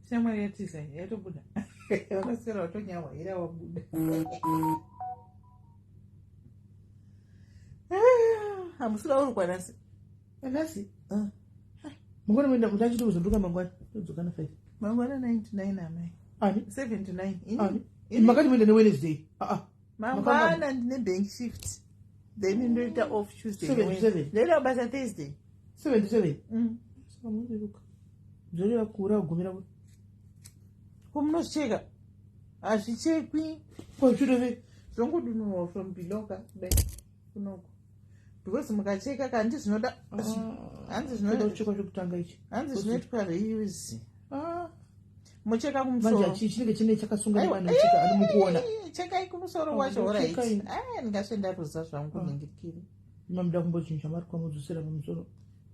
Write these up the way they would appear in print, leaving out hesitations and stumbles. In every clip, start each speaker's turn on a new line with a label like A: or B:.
A: Shamwari yatiza yatobuda. Vakaswera watonyahwa ira wabuda. Hamusura uri kwanasi.
B: Anasi? Ah. Mangwana muenda mutachiti kuzonduka mangwana. Todzoka na 5.
A: Mangwana 99 amai.
B: Ani?
A: 79.
B: Ani? Makati muenda ne Wednesday. Ah ah.
A: Mangwana ndine bank shift. Then ndoita off Tuesday.
B: 7
A: Ndoita basa Thursday.
B: 7 to 7. Saka munoreruka. Dzorera kura kugumira ku.
A: Ko munozvicheka? Hazvichekwi.
B: Ko zvireve
A: Zvongodunurwa from below ka kudai. Kunoko. Because mukacheka kandi zvinoda hanzi
B: zvinoda
A: zvinoda
B: kuchekwa chekutanga ichi.
A: hanzi zvinoitwa reuse.
B: Ah.
A: Mocheka
B: Manje
A: kumusoro.
B: achi chinenge chine chakasunga
A: Aiwa,
B: nevanhu cheka ani mukuona.
A: Chekai kumusoro
B: Oh,
A: wacho alright.
B: chekai.
A: Ah, ndingasve ndaruza zvangu
B: Ah.
A: ningirikiri.
B: Mamuda kumbochinja mari kwamudzosera pamusoro.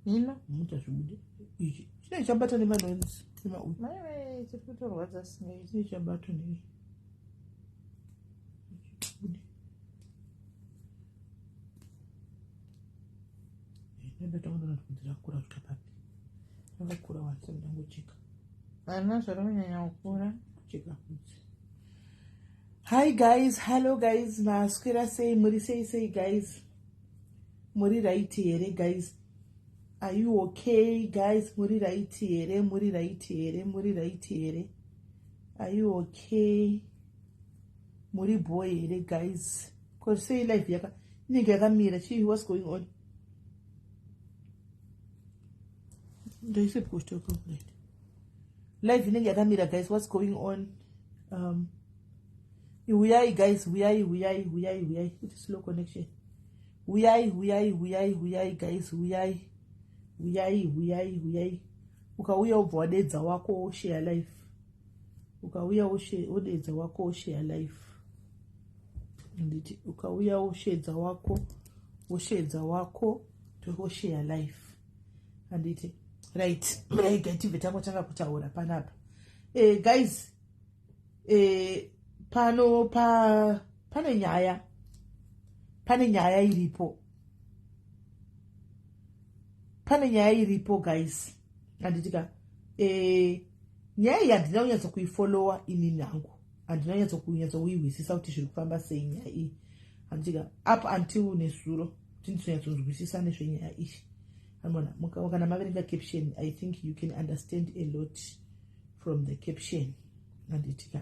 A: Hino.
B: Muta zvibude. Ichi chinenge chabata nemanonzi nemauyu.
A: Mai chiri kutorwadza sinei.
B: Chinenge chabata nei. Chibude. Ndada kuona kuti rakura kusvika papi. Rakakura wanzi ndangocheka.
A: Harina zvaronyanya kukura.
B: Kucheka kudzi. Hi guys, hello guys, maswera sei, muri sei sei guys? Muri right here guys? Are you okay guys? Muri right here, muri right here, muri right here? Are you okay? Muri boy here guys? Cause sei life yaka inenge yakamira chii what's going on? Ndoise kushtoka right. Life inenge yakamira guys, what's going on? Huyai guys, huyai, huyai, huyai, huyai. It is slow connection. Huyai, huyai, huyai, huyai guys, huyai. Huyai, huyai, huyai. Ukauya ubva wadedza wako woshare life. Ukauya wodedza wako woshare life. Nditi ukauya woshedza wako, woshedza wako woshare life. Handiti. Right. Right, tibve tangotanga kutaura panapa. Guys, pano pa pane nyaya. Pane nyaya iripo. Pane nyaya iripo guys. Handiti ka. Nyaya iyi handina kunyatsa kuifollowa inini hangu. Handina kunyatsa kunyatsa kuti zviri kufamba sei nyaya iyi. Handiti ka up until nezuro kuti ndizonyatsonzwisisa nezvenyaya iyi. Amona kana maverenga caption, I think you can understand a lot from the caption. Handiti ka.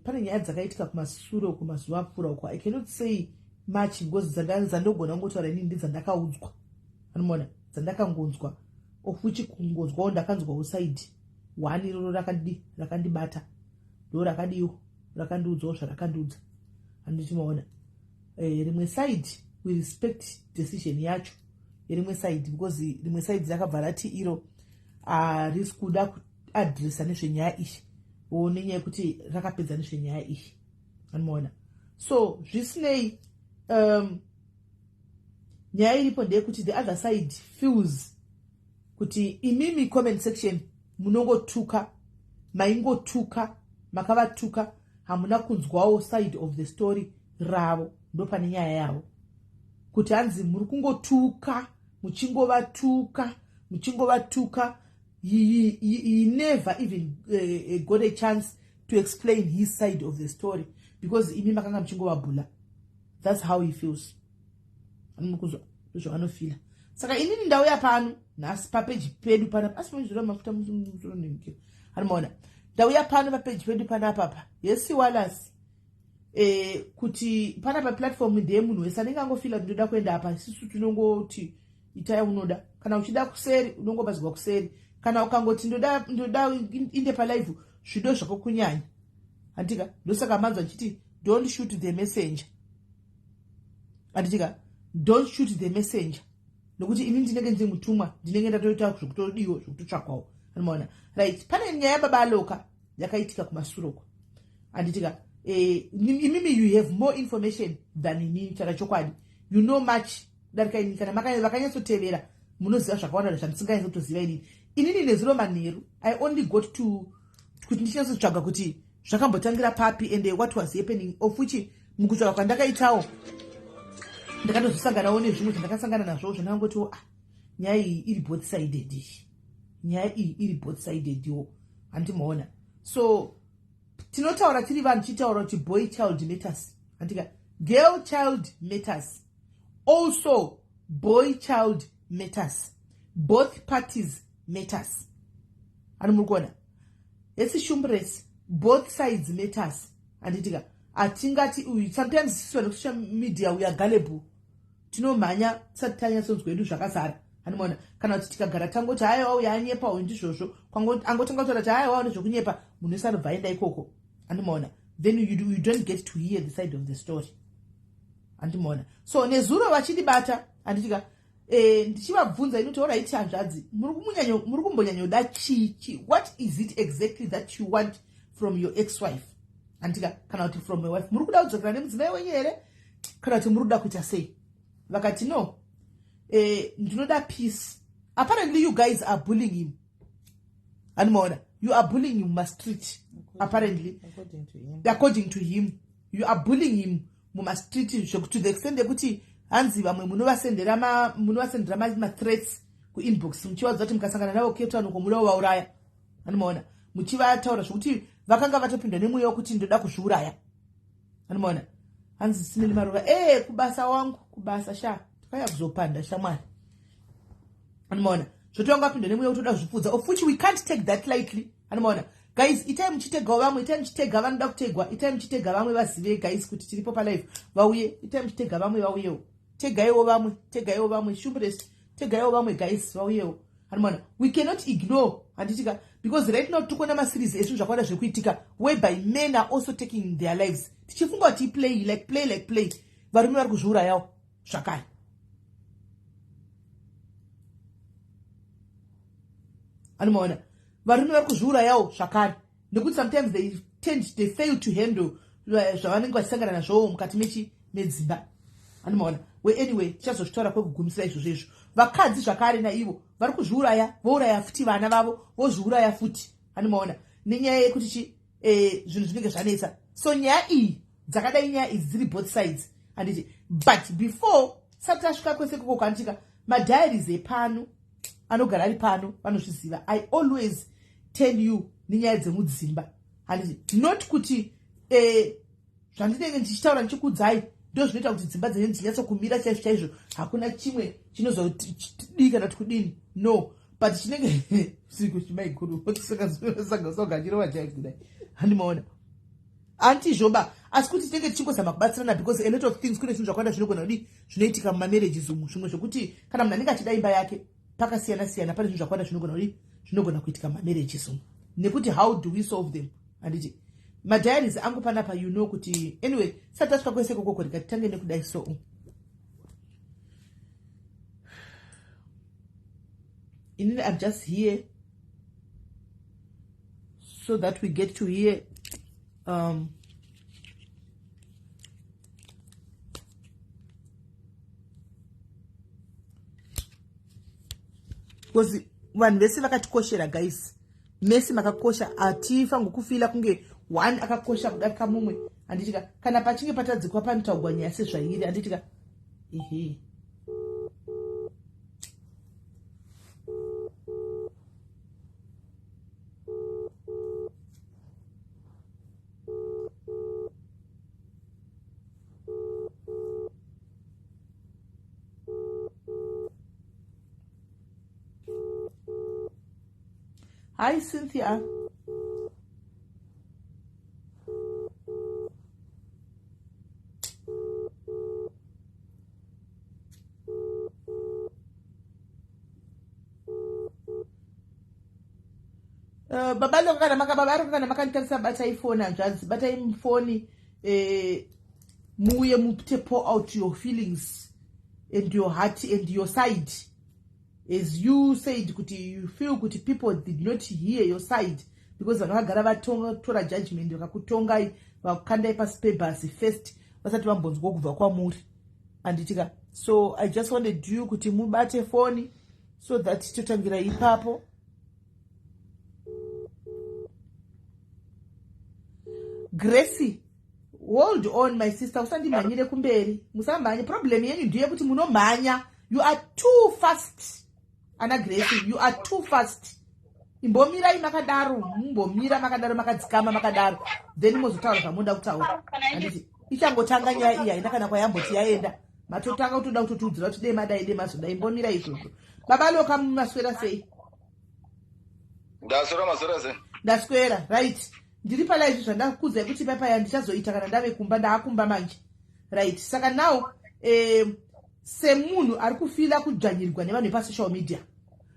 B: Pane nyaya dzakaitika kumasure uko mazuva apfuura uko. I cannot say much because dzandogona kungotaura inini ndedzandakaudzwa. Anoona dzandakangonzwa of which kungonzwawo ndakanzwawo side one iroro rakandibata ndo rakadiwo rakandiudzawo zvarakandiudza. Handiti maona. Rimwe side we respect decision yacho yerimwe side because rimwe side rakabva rati iro harisi kuda kuadresa nezvenyaya iyi wo nenyaya yekuti rakapedza nezvenyaya iyi. Anomaona. So zvisinei nyaya iripo ndeyekuti the other side feels kuti imimi comment section munongotuka, maingotuka, makavatuka, hamuna kunzwawo side of the story ravo. Ndo pane nyaya yavo kuti hanzi muri kungotuka, muchingovatuka, muchingovatuka. He never even got a chance to explain his side of the story because imi makanga muchingovabhula. That's how he feels. Anomukunzwa ndozvavanofila. Saka inini ndauya pano nhasi papeji pedu panapa, asi munozora mafuta musoronimukira. Anomaona ndauya pano papeji pedu panapapa yesi Wallace kuti panapa platform ndeye munhu wese anenge angofila kuti ndoda kuenda apa. Isusu tinongoti itai unoda, kana uchida kuseri unongobazirwa kuseri, kana ukangoti ndoda inde palive zvido zvako kunyanya handika. Ndosaka manzwa achiti don't shoot the messenger. Handitika, don't shoot the messenger, nokuti ini ndinenge ndiri mutumwa, ndinenge ndatoita zvekutodiwo zvekutotsvakwawo. Anomaona. Right, pane nyaya baba Aloka yakaitika kumasuroko. Handitika. Imimi you have more information than inini, chaka chokwadi you know much kudarika inini. Kana vakanyatsotevera munoziva zvakawanda zvandisinganyatsotoziva inini. Inini nezuro manheru I only got to kuti ndichinyatsotsvaga kuti Zvakambotangira papi and what was happening, of which mukutsvaka kwandakaitawo ndakatozosanganawo nezvimwe zvandakasangana nazvo zvandangotiwo, ah, nyaya iyi iri both sided iyi, nyaya iyi iri both sided wo, handimaona. So tinotaura tiri vanhu tichitaura kuti boy child matters, handika? Girl child matters also, boy child matters, both parties matters. Hani muri kuona hesi shumbresi, both sides matters, handitika? Hatingati uyu, sometimes isusu vanhu kusocial media we are gullible, tinomhanya tisati tanyatsonzwa edu zvakazara, handimaona. Kana kuti tikagara tangoti haiwa, uyu anyepa, uyu ndizvozvo, angotanga kutaura kuti haiwa, ndezvokunyepa, munhu wese anobva aenda ikoko, handimaona. Then you don't get to hear the side of the story, handimaona. So nezuro vachindibata, handitika, ndichivabvunza inoti, alright hanzvadzi, muri kumbonyanyoda chii? What is it exactly that you want from your ex wife, handika, kana kuti from your wife? Muri kuda kudzokera nemudzimai wenyu here, kana kuti muri kuda kuita sei? Vakati no, ndinoda peace. Apparently you guys are bullying him, handimaona. You are bullying him mumastreet apparently.
A: According to him.
B: According to him, you are bullying him mumastreet to the extent yekuti hanzi vamwe munovasendera mathreats kuinbox, muchivadza kuti mukasangana navo Cape Town uko muda kuvauraya, handimaona, muchivataura zvokuti vakanga vatopindwa nemweya wekuti ndoda kuzviuraya, handimaona. Hanzi simeni maruva e kubasa wangu, kubasa sha, takauya kuzopanda shamwari, handimaona, zvoti vanga vapindwa nemweya wekuti toda kuzvipfudza, of which we can't take that lightly, handimaona. Guys, itai muchitegawo vamwe, itai muchitega vanoda kutegwa, itai muchitega vamwe vazive guys kuti tiripo palive, vauye. Itai muchitega vamwe vauyewo, tegaiwo vamwe, tegaiwo vamwe, shumbres, tegaiwo vamwe guys, vauyewo, handimaona. We cannot ignore, handitika, because right now tiri kuona maseries ezvinhu zvakawanda zviri kuitika whereby men are also taking their lives, tichifunga kuti play like play like play, varume vari kuzviurayawo zvakare. Anomaona, varume vari kuzviurayawo zvakare nekuti sometimes they fail to handle zvavanenge vachisangana nazvowo mukati mechi medzimba, anomaona. We anyway, tichazozvitaura kwekugumisira izvozvo. Izvo vakadzi zvakare naivo vari kuzviuraya, vouraya futi vana vavo, vozviuraya futi, anomaona, nenyaya yekuti chi zvinhu zvinenge zvanetsa. So nyaya iyi dzakadai, nyaya idzi dziri both sides, handiti? But before sati tasvika kwese ikoko, handitika, madiaries epano anogara ari pano vanozviziva. I always tell you nenyaya dzemudzimba, handiti? Not kuti zvandinenge ndichitaura ndichikuudzai ndo zvinoita kuti dzimba dzenyu dzinyatsokumira chaizvo chaizvo. Hakuna chimwe chinozodii kana kuti kudini, no, but chinenge siku chimaiguru sakasoga chaikudai, handimaona, handizvoba, asi kuti tinenge tichingozama kubatsirana because a lot of things, kune zvinhu zvakawanda zvinogona kudi zvinoitika mumamarriages umu, zvimwe zvokuti kana munhu anenge achida imba yake pakasiyana siyana, pane zvinhu zvakawanda zvinogona kudi zvinogona kuitika mumamarriages umu, nekuti how do we solve them, handiti? Madiaries angu panapa, you know kuti anyway, sati tasvika kwese kokoko, rikatitange nekudai. So inini I'm just here so that we get to hear because vanhu vese vakatikoshera guys, mese makakosha. Hatifango kufeela kunge one akakosha kudarika mumwe, handitika? Kana pachinge patadzikwa panotaugwa nyaya sezvairi, handitika? Ehe. Hi Cynthia. Baba loko kana maka baba ari kana makanditarisa, batai foni hanzvadzi, batai foni, muuye mupite, pour out your feelings and your heart and your side. As you said kuti you feel kuti people did not hear your side because vanhu vakagara vatora judgment, vakakutongai, vakukandai pasi pebhasi first vasati vambonzwa kubva kwamuri, handitika? So I just wanted you kuti mubate foni so that totangira ipapo. Gracie, hold on, my sister, usandimhanyire kumberi. Musamhanye. Problem yenyu ndeyekuti munomhanya. You are too fast, ana Gracie, you are too fast. Imbomirai makadaro, mumbomira makadaro, makadzikama makadaro, then mozotaura zvamunoda kutaura. Handiti ichangotanga nyaya iyi? Haina kana kwayamboti yaenda, matotanga kutoda kutotiudzira kuti dei madai, dei mazodai. Imbomira izvozvo. Baba Loka, mumaswera sei?
C: Ndaswera, maswera sei?
B: Ndaswera. Right, ndiri palive. Zvandakuudzai kuti papaya ndichazoita kana ndave kumba, ndaakumba manje. Right, saka now, semunhu ari kufeela kudzvanyirwa nevanhu vepasocial media,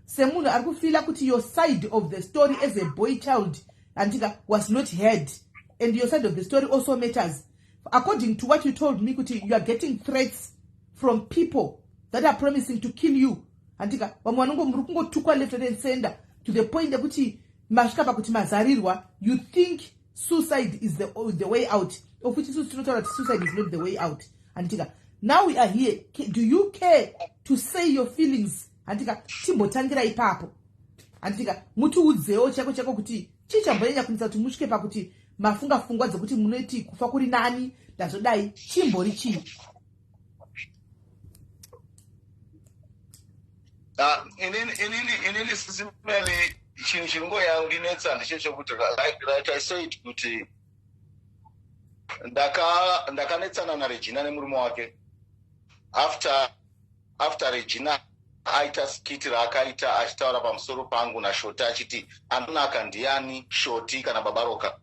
B: semunhu ari kufeela kuti your side of the story as a boy child, handika, was not heard, and your side of the story also matters, according to what you told me kuti you are getting threats from people that are promising to kill you, handika? Vamwe vanongo muri kungotukwa left and center, to the point yekuti masvika pakuti mazarirwa, you think suicide is the way out, of which isusu tinotaura kuti suicide is not the way out, handitika? Now we are here. Do you care to say your feelings, handika? Timbotangira ipapo, handitika? Mutiudzewo chako chako kuti chii chambonyanya kunetsa kuti musvike pakuti mafunga pfungwa dzekuti munoti kufa kuri nani, ndazodai. Chimbori chii?
C: Ah, inini, Sis Melly, chinhu chiringoyandinetsa ndechechekuti, like I said, kuti ndakanetsana naRegina nemurume wake after Regina aita skit raakaita achitaura pamusoro pangu naShoti, achiti anonaka ndiani, Shoti kana Baba Roka.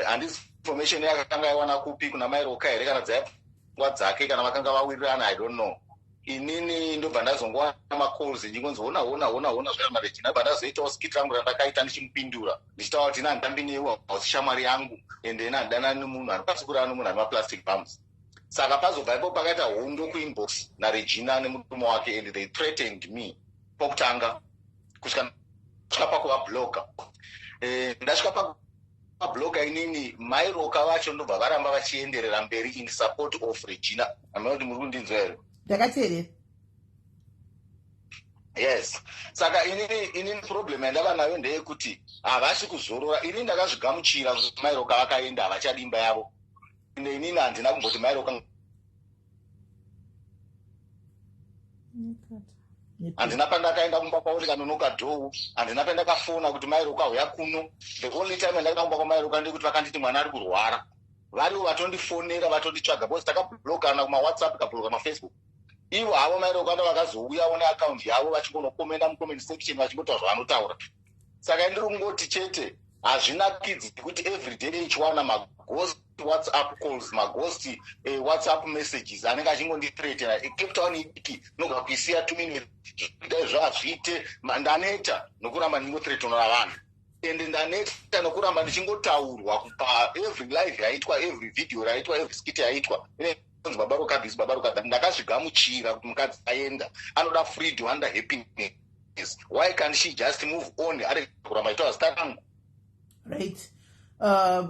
C: Handisi information yakanga aiwana kupi, kuna Mai Roka here, kana dzaipfungwa dzake, kana vakanga vawirirana, I don't know. Inini ndobva ndazongowana macalls ndingonzi, "Hona, hona, hona, hona zvaya naRegina." Bva ndazoitawo skit rangu randakaita ndichimupindura, ndichitaura kuti ina handambi newe, hausi shamwari yangu, ende ina handanani nemunhu anokwanisi kurara nemunhu ane maplastic bums. Saka pazobva ipo pakaita hondo kuinbox naRegina nemurume wake, and they threatened me pokutanga kusvika ndasvika pakuvablocka. Ndasvika pakuvablocka inini, Mairoka vacho ndobva varamba vachienderera mberi in support of Regina. Amena kuti muri kundinzwa here?
B: Ndakateerera.
C: Yes, saka inini problem yandava nayo ndeyekuti havasi kuzorora. Inini ndakazvigamuchira kuti Mairoka vakaenda, havachadi imba yavo. Ende inini handina kumboti Mairoka, handina pandakaenda kumba kwavo ndikanonoka door, handina pandakafona kuti Mairoka uya kuno. The only time yandakaenda kumba kwaMairoka ndekuti vakanditi mwana ari kurwara, varivo vatondifonera, vatonditsvaga, because takablockana kumaWhatsApp, kablocka maFacebook. Ivo havo Mairoka ndo vakazouyawo neaccount yavo vachingonocommenta mucomment section, vachingotaura zvavanotaura. Saka ndiri kungoti chete hazvinakidzi kuti everyday ichiwana maghost WhatsApp calls, maghost WhatsApp messages anenge achingondithreatena. Cape Town idiki, nogona kuisiya 2 minutes, zvikuita izvo hazviite. Ndaneta nokuramba ndingothreatenwa navanhu, ende ndaneta nokuramba ndichingotaurwa pa every live yaitwa, every video raitwa, every skit yaitwa, inonzi Baba Roka this, Baba Roka that. Ndakazvigamuchira kuti mukadzi aenda, anoda freedom, anoda happiness. Why can't she just move on, ari kuramba itaura zita rangu?
B: Right,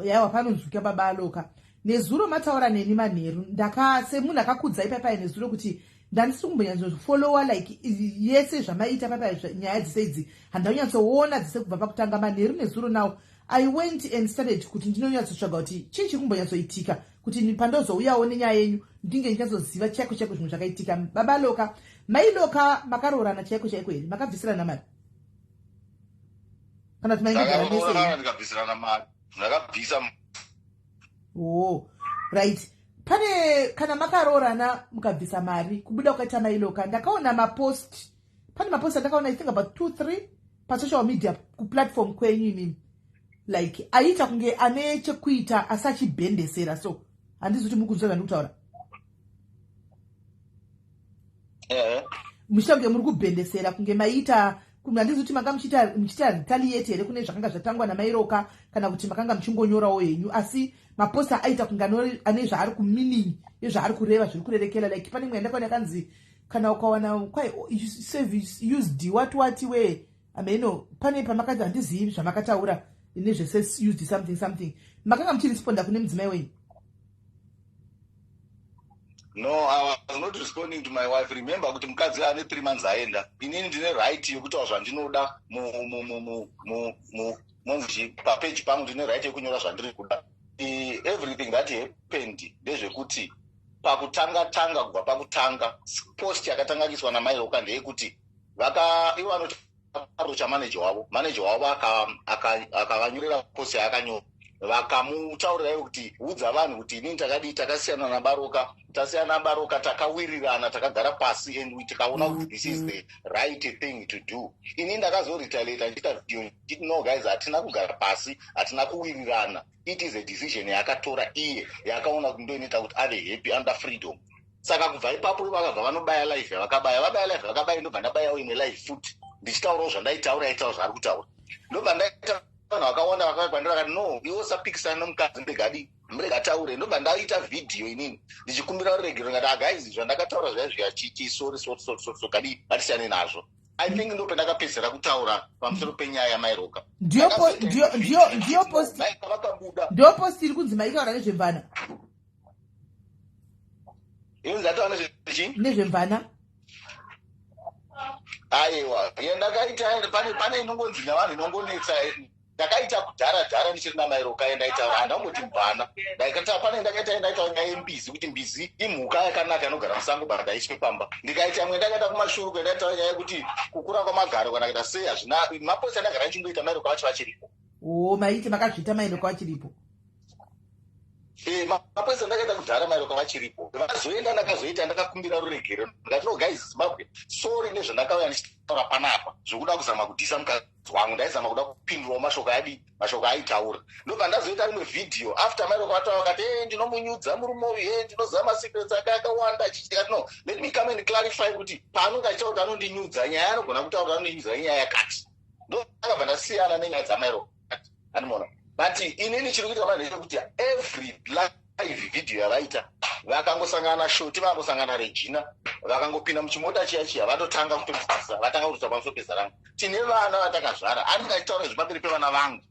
B: yawa panonzwika. Baba Loka, nezuro mataura neni manheru, ndaka semunhu akakudzai paipai nezuro kuti ndandisiri kumbonyatsofollowa like yese zvamaita paipai, nyaya dzese idzi handaunyatsoona dzese kubva pakutanga. Manheru nezuro now I went and started kuti ndinonyatsotsvaga kuti chii chiri kumbonyatsoitika, kuti pandozouyawo nenyaya yenyu ndinge ndinyatsoziva chaiko chaiko zvimwe zvakaitika. Baba Loka, Mai Loka, makaroorana chaiko chaiko here? Makabvisirana mari kana kuti maingogara mese?
C: Ndakaroorana, ndikabvisirana mari, ndakabvisa.
B: Oh, right. Pane kana makaroorana mukabvisa mari, kubuda kukaita Mailoka, ndakaona mapost, pane mapost andakaona, I think about two three, pasocial media kuplatform kwenyu imimi, like aiita kunge ane chekuita asi achibhendesera. So handizi kuti muri kunzwa zvandiri kutaura.
C: Ehe.
B: Muchiita kunge muri kubhendesera, kunge maiita, handizi kuti manga muchiita retaliate here kune zvakanga zvatangwa naMairoka, kana kuti makanga muchingonyorawo henyu. Asi maposta aita kunge ane zvaari kumeaning yezvaari kureva, zviri kurerekera. Like pane imwe yandakaona yakanzi kana ukawana kwai service used what what we ameno, pane pamakati, handizivi zvamakataura nezvese used something something. Makanga muchiresponda kune mudzimai wenyu?
C: No, I was not responding to my wife. Remember kuti mukadzi ane 3 months aenda. Inini ndine right yekutaura zvandinoda monzi papeji pangu, ndine right yekunyora zvandiri kuda. Everything that happened ndezvekuti pakutanga tanga, kubva pakutanga, post yakatanga kuiswa naMairoka ndeyekuti vaka ivo vanoti arocha manager wavo. Manager wavo akavanyorera post yaakanyora, vakamutaurira ivo kuti, "Udza vanhu kuti inini takadii, takasiyana naBaroka, tasiyana naBaroka, takawirirana, takagara pasi and tikaona kuti this is the right thing to do." Ini ndakazoretaliata ndichiita video ndichiti, "No guys, hatina kugara pasi, hatina kuwirirana. It is a decision yaakatora iye, yaakaona kuti ndo inoita kuti ave happy, under freedom." Saka kubva ipapo vakabva vanobaya live yavakabaya. Vabaya live vakabaya, ndobva ndabayawo imwe live futi ndichitaurawo zvandaitaura, aitaura zvaari kutaura. Ndobva ndaita vanhu vakawanda vakauya kwandiri vakati, "No, iwe usapikisana nomukadzi, murega murega taure." Ndobva ndaita vhidhiyo inini ndichikumbira ruregero, ngati, "Aguys, zvandakataura zvaya zviya chichi, sorry, sorry, sorry, sorry, kadii, ngatisiyane nazvo." I think ndo pendakapedzera kutaura pamusoro penyaya yaMairoka.
B: Ndiyo post
C: Vakabuda.
B: Ndiyo post iri kunzi maitaura nezvemvana?
C: Inonzi ndataura nezvechii?
B: Nezvemvana.
C: Aiwa, yandakaita pane inongonzi navanhu inongonetsa. Ndakaita kudhara dhara ndichiri naMairoka, yandaitaura handamboti mvana. Ndakaita pane ndakaita, ndaitaura nyaya yembizi, kuti mbizi imhuka yakanaka inogara musango, but haiswe pamba. Ndikaita imwe ndakaita kumashure kwendaitaura nyaya yekuti kukura kwamagaro kana kuita sei hazvina. Maposts andagara ndichingoita Mairoka vacho vachiripo.
B: O, maiti makazviita Mairoka vachiripo?
C: Maposts andakaita kudhara Mairoka vachiripo. Vazoenda, ndakazoita, ndakakumbira ruregero, ndikati, "No guys, Zimbabwe, sorry nezvandakauya ndichitaura panapa zvokuda kuzama kudhisa mukadzi wangu. Ndaizama kuda kupindurawo mashoko adi mashoko aitaura." Ndobva ndazoita rimwe vhidhiyo after Mairoka vataura, vakati, "E, ndinomunyudza murume uyu, e, ndinoziva masecrets ake akawanda." Chichitikati, "No, let me come and clarify kuti paanonge achitaura kuti anondinyudza, nyaya anogona kutaura kuti anondinyudza inyaya yakati." Ndakabva ndasiyana nenyaya dzaMairoka, andimona. But inini chiri kuitika vanhu ndechekuti every live video yavaita, vakangosangana naShoti, vakangosangana naRegina, vakangopinda muchimota chiya chiya, vatotanga kutodzidzisa, vatanga kutoita pamusoro peza rangu. Tine vana vatakazvara, anenge achitaura zvepamberi pevana vangu.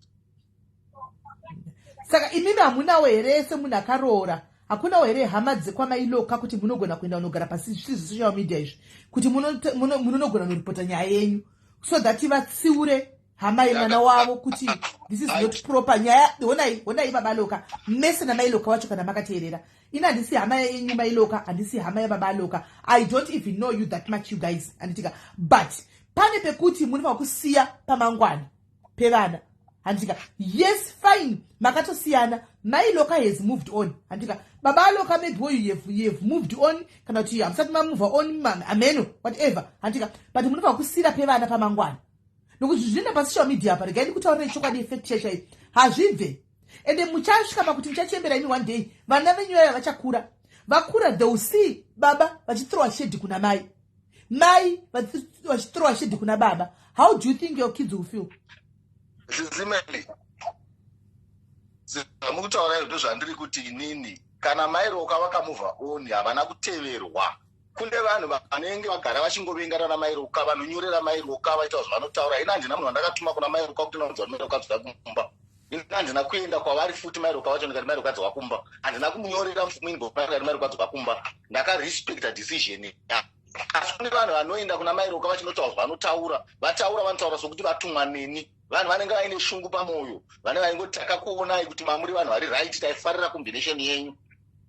B: Saka imimi hamunawo here, semunhu akaroora, hakunawo here hama dzekwamailoka kuti munogona kuenda unogara pasi zvisocial media izvi, kuti munonogona noripota nyaya yenyu so that vatsiure hama yemwana wavo kuti this is not proper? Nyaya, honai, honai, babaLoka mese namailoka wacho, kana makateerera, ini handisi hama yenyu mailoka, handisi hama yababaloka. I don't even know you that much, you guys, handitika? But pane pekuti munofanira kusiya pamangwana pevana, handika? Yes, fine, makatosiyana. Mailoka has moved on, handika? Baba Aloka, maybe you have moved on, kana kuti hamusati mamove on, ameno, whatever, handika? But munofanira kusiyira pevana pamangwana, nokuti zvinoenda pasocial media apa, regai ndikutaurira chokwadi, effect chaichai hazvibve. Ende muchasvika pakuti muchachembera imi one day, vana venyu vaya vachakura, vakura, they will see baba vachithrowa shade kuna mai, mai vachithrowa shade kuna baba. How do you think your kids will feel?
C: Zizimeli, zvamukutaura ndo zvandiri kuti inini, kana Mairoka vakamove on, havana kuteverwa. Kune vanhu vanenge vagara vachingovengana naMairoka, vanonyorera Mairoka, vaita zvavanotaura. Ini handina munhu wandakatuma kuna Mairoka kuti naudza kuti Mairoka dzoka kumba. Ini handina kuenda kwavari futi Mairoka vacho ndikati, "Mairoka, dzoka kumba." Handina kumunyorera muinbox ndikati, "Mairoka, dzoka kumba." Ndakarespecta decision. Asi kune vanhu vanoenda kuna Mairoka vachinotaura zvavanotaura. Vataura, vanotaura sokuti vatumwa neni. Vanhu vanenge vaine shungu pamwoyo, vane vaingoti, "Takakuonai kuti mamuri vanhu vari right, taifarira combination yenyu."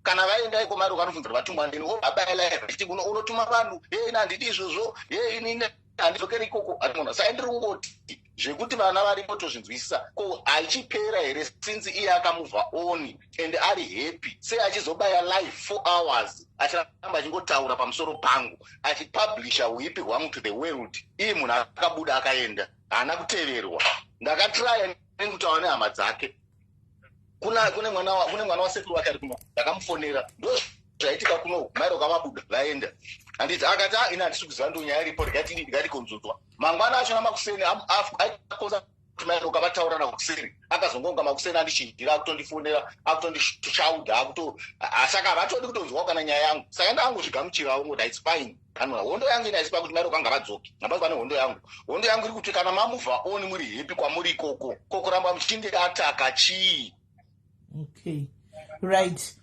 C: Kana vaenda iko, Mairoka anofunzira vatumwa neni, obabaya live achiti, "Unotuma vanhu, ye, ini handidi izvozvo, ye, ini handidzokeri ikoko." Atimona. Saka ndiri kungoti zvekuti vana varipo tozvinzwisisa, ko haichipera here since iye akamove on and ari happy? Sei achizobaya live 4 hours achiramba achingotaura pamusoro pangu, achipublisha uipi hwangu to the world, iye munhu akabuda akaenda, haana kuteverwa? Ndakatraya kutaura nehama dzake. Kune mwana wasekuru wake ari kuno, ndakamufonera, ndo zvaitika kuno, Mairoka vabuda vaenda, handiti? Akati, "A, ini handisi kuziva, ndo nyaya iripo, ndikatidi ndikatikonzonzwa mangwana acho namakuseni." Aikoza kuti Mairoka vataurana kuseri, akazongonga makuseni andichinjira, akutondifonera, akutondishaudha, akuto saka havatodi kutonzwawo kana nyaya yangu. Saka ndangozvigamuchirawo ngoti it's fine. Anona hondo yangu ina isipa kuti Mairoka ngavadzoke, hapasi pane hondo yangu. Hondo yangu iri kuti kana mamove on, muri happy kwamuri ikoko, ko kuramba muchindiataka chii?
B: Okay, right.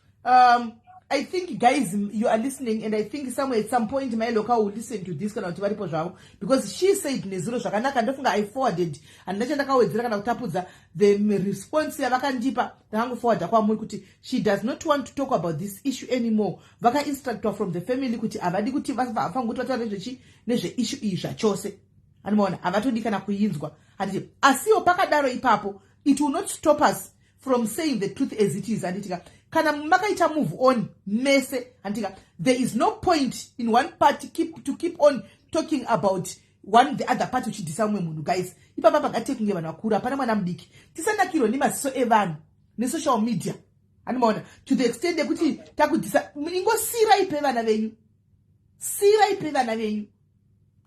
B: I think, guys, you are listening, and I think somewhere at some point Mai Loka will listen to this, kana kuti varipo zvavo, because she said nezuro zvakanaka. Ndofunga I forwarded, handina chandakawedzera kana kutapudza. The response yavakandipa ndakangoforwarda kwamuri, kuti she does not want to talk about this issue anymore. Vakainstructwa from the family kuti havadi kuti vafange kuti vataure nezvechi, nezveissue iyi zvachose. Anomaona, havatodi kana kuinzwa, handiti? Asiwo pakadaro ipapo, it will not stop us from saying the truth as it is, handitika? Kana makaita move on mese, handitika, there is no point in one party to keep on talking about one, the other party, uchidhisa mumwe munhu. Guys, ipapa pakati kunge vanhu vakuru, hapana mwana mudiki. Tisanakirwe nemaziso evanhu nesocial media, handimaona, to the extent yekuti takudhisa. Ingosirai pevana venyu, sirai pevana venyu.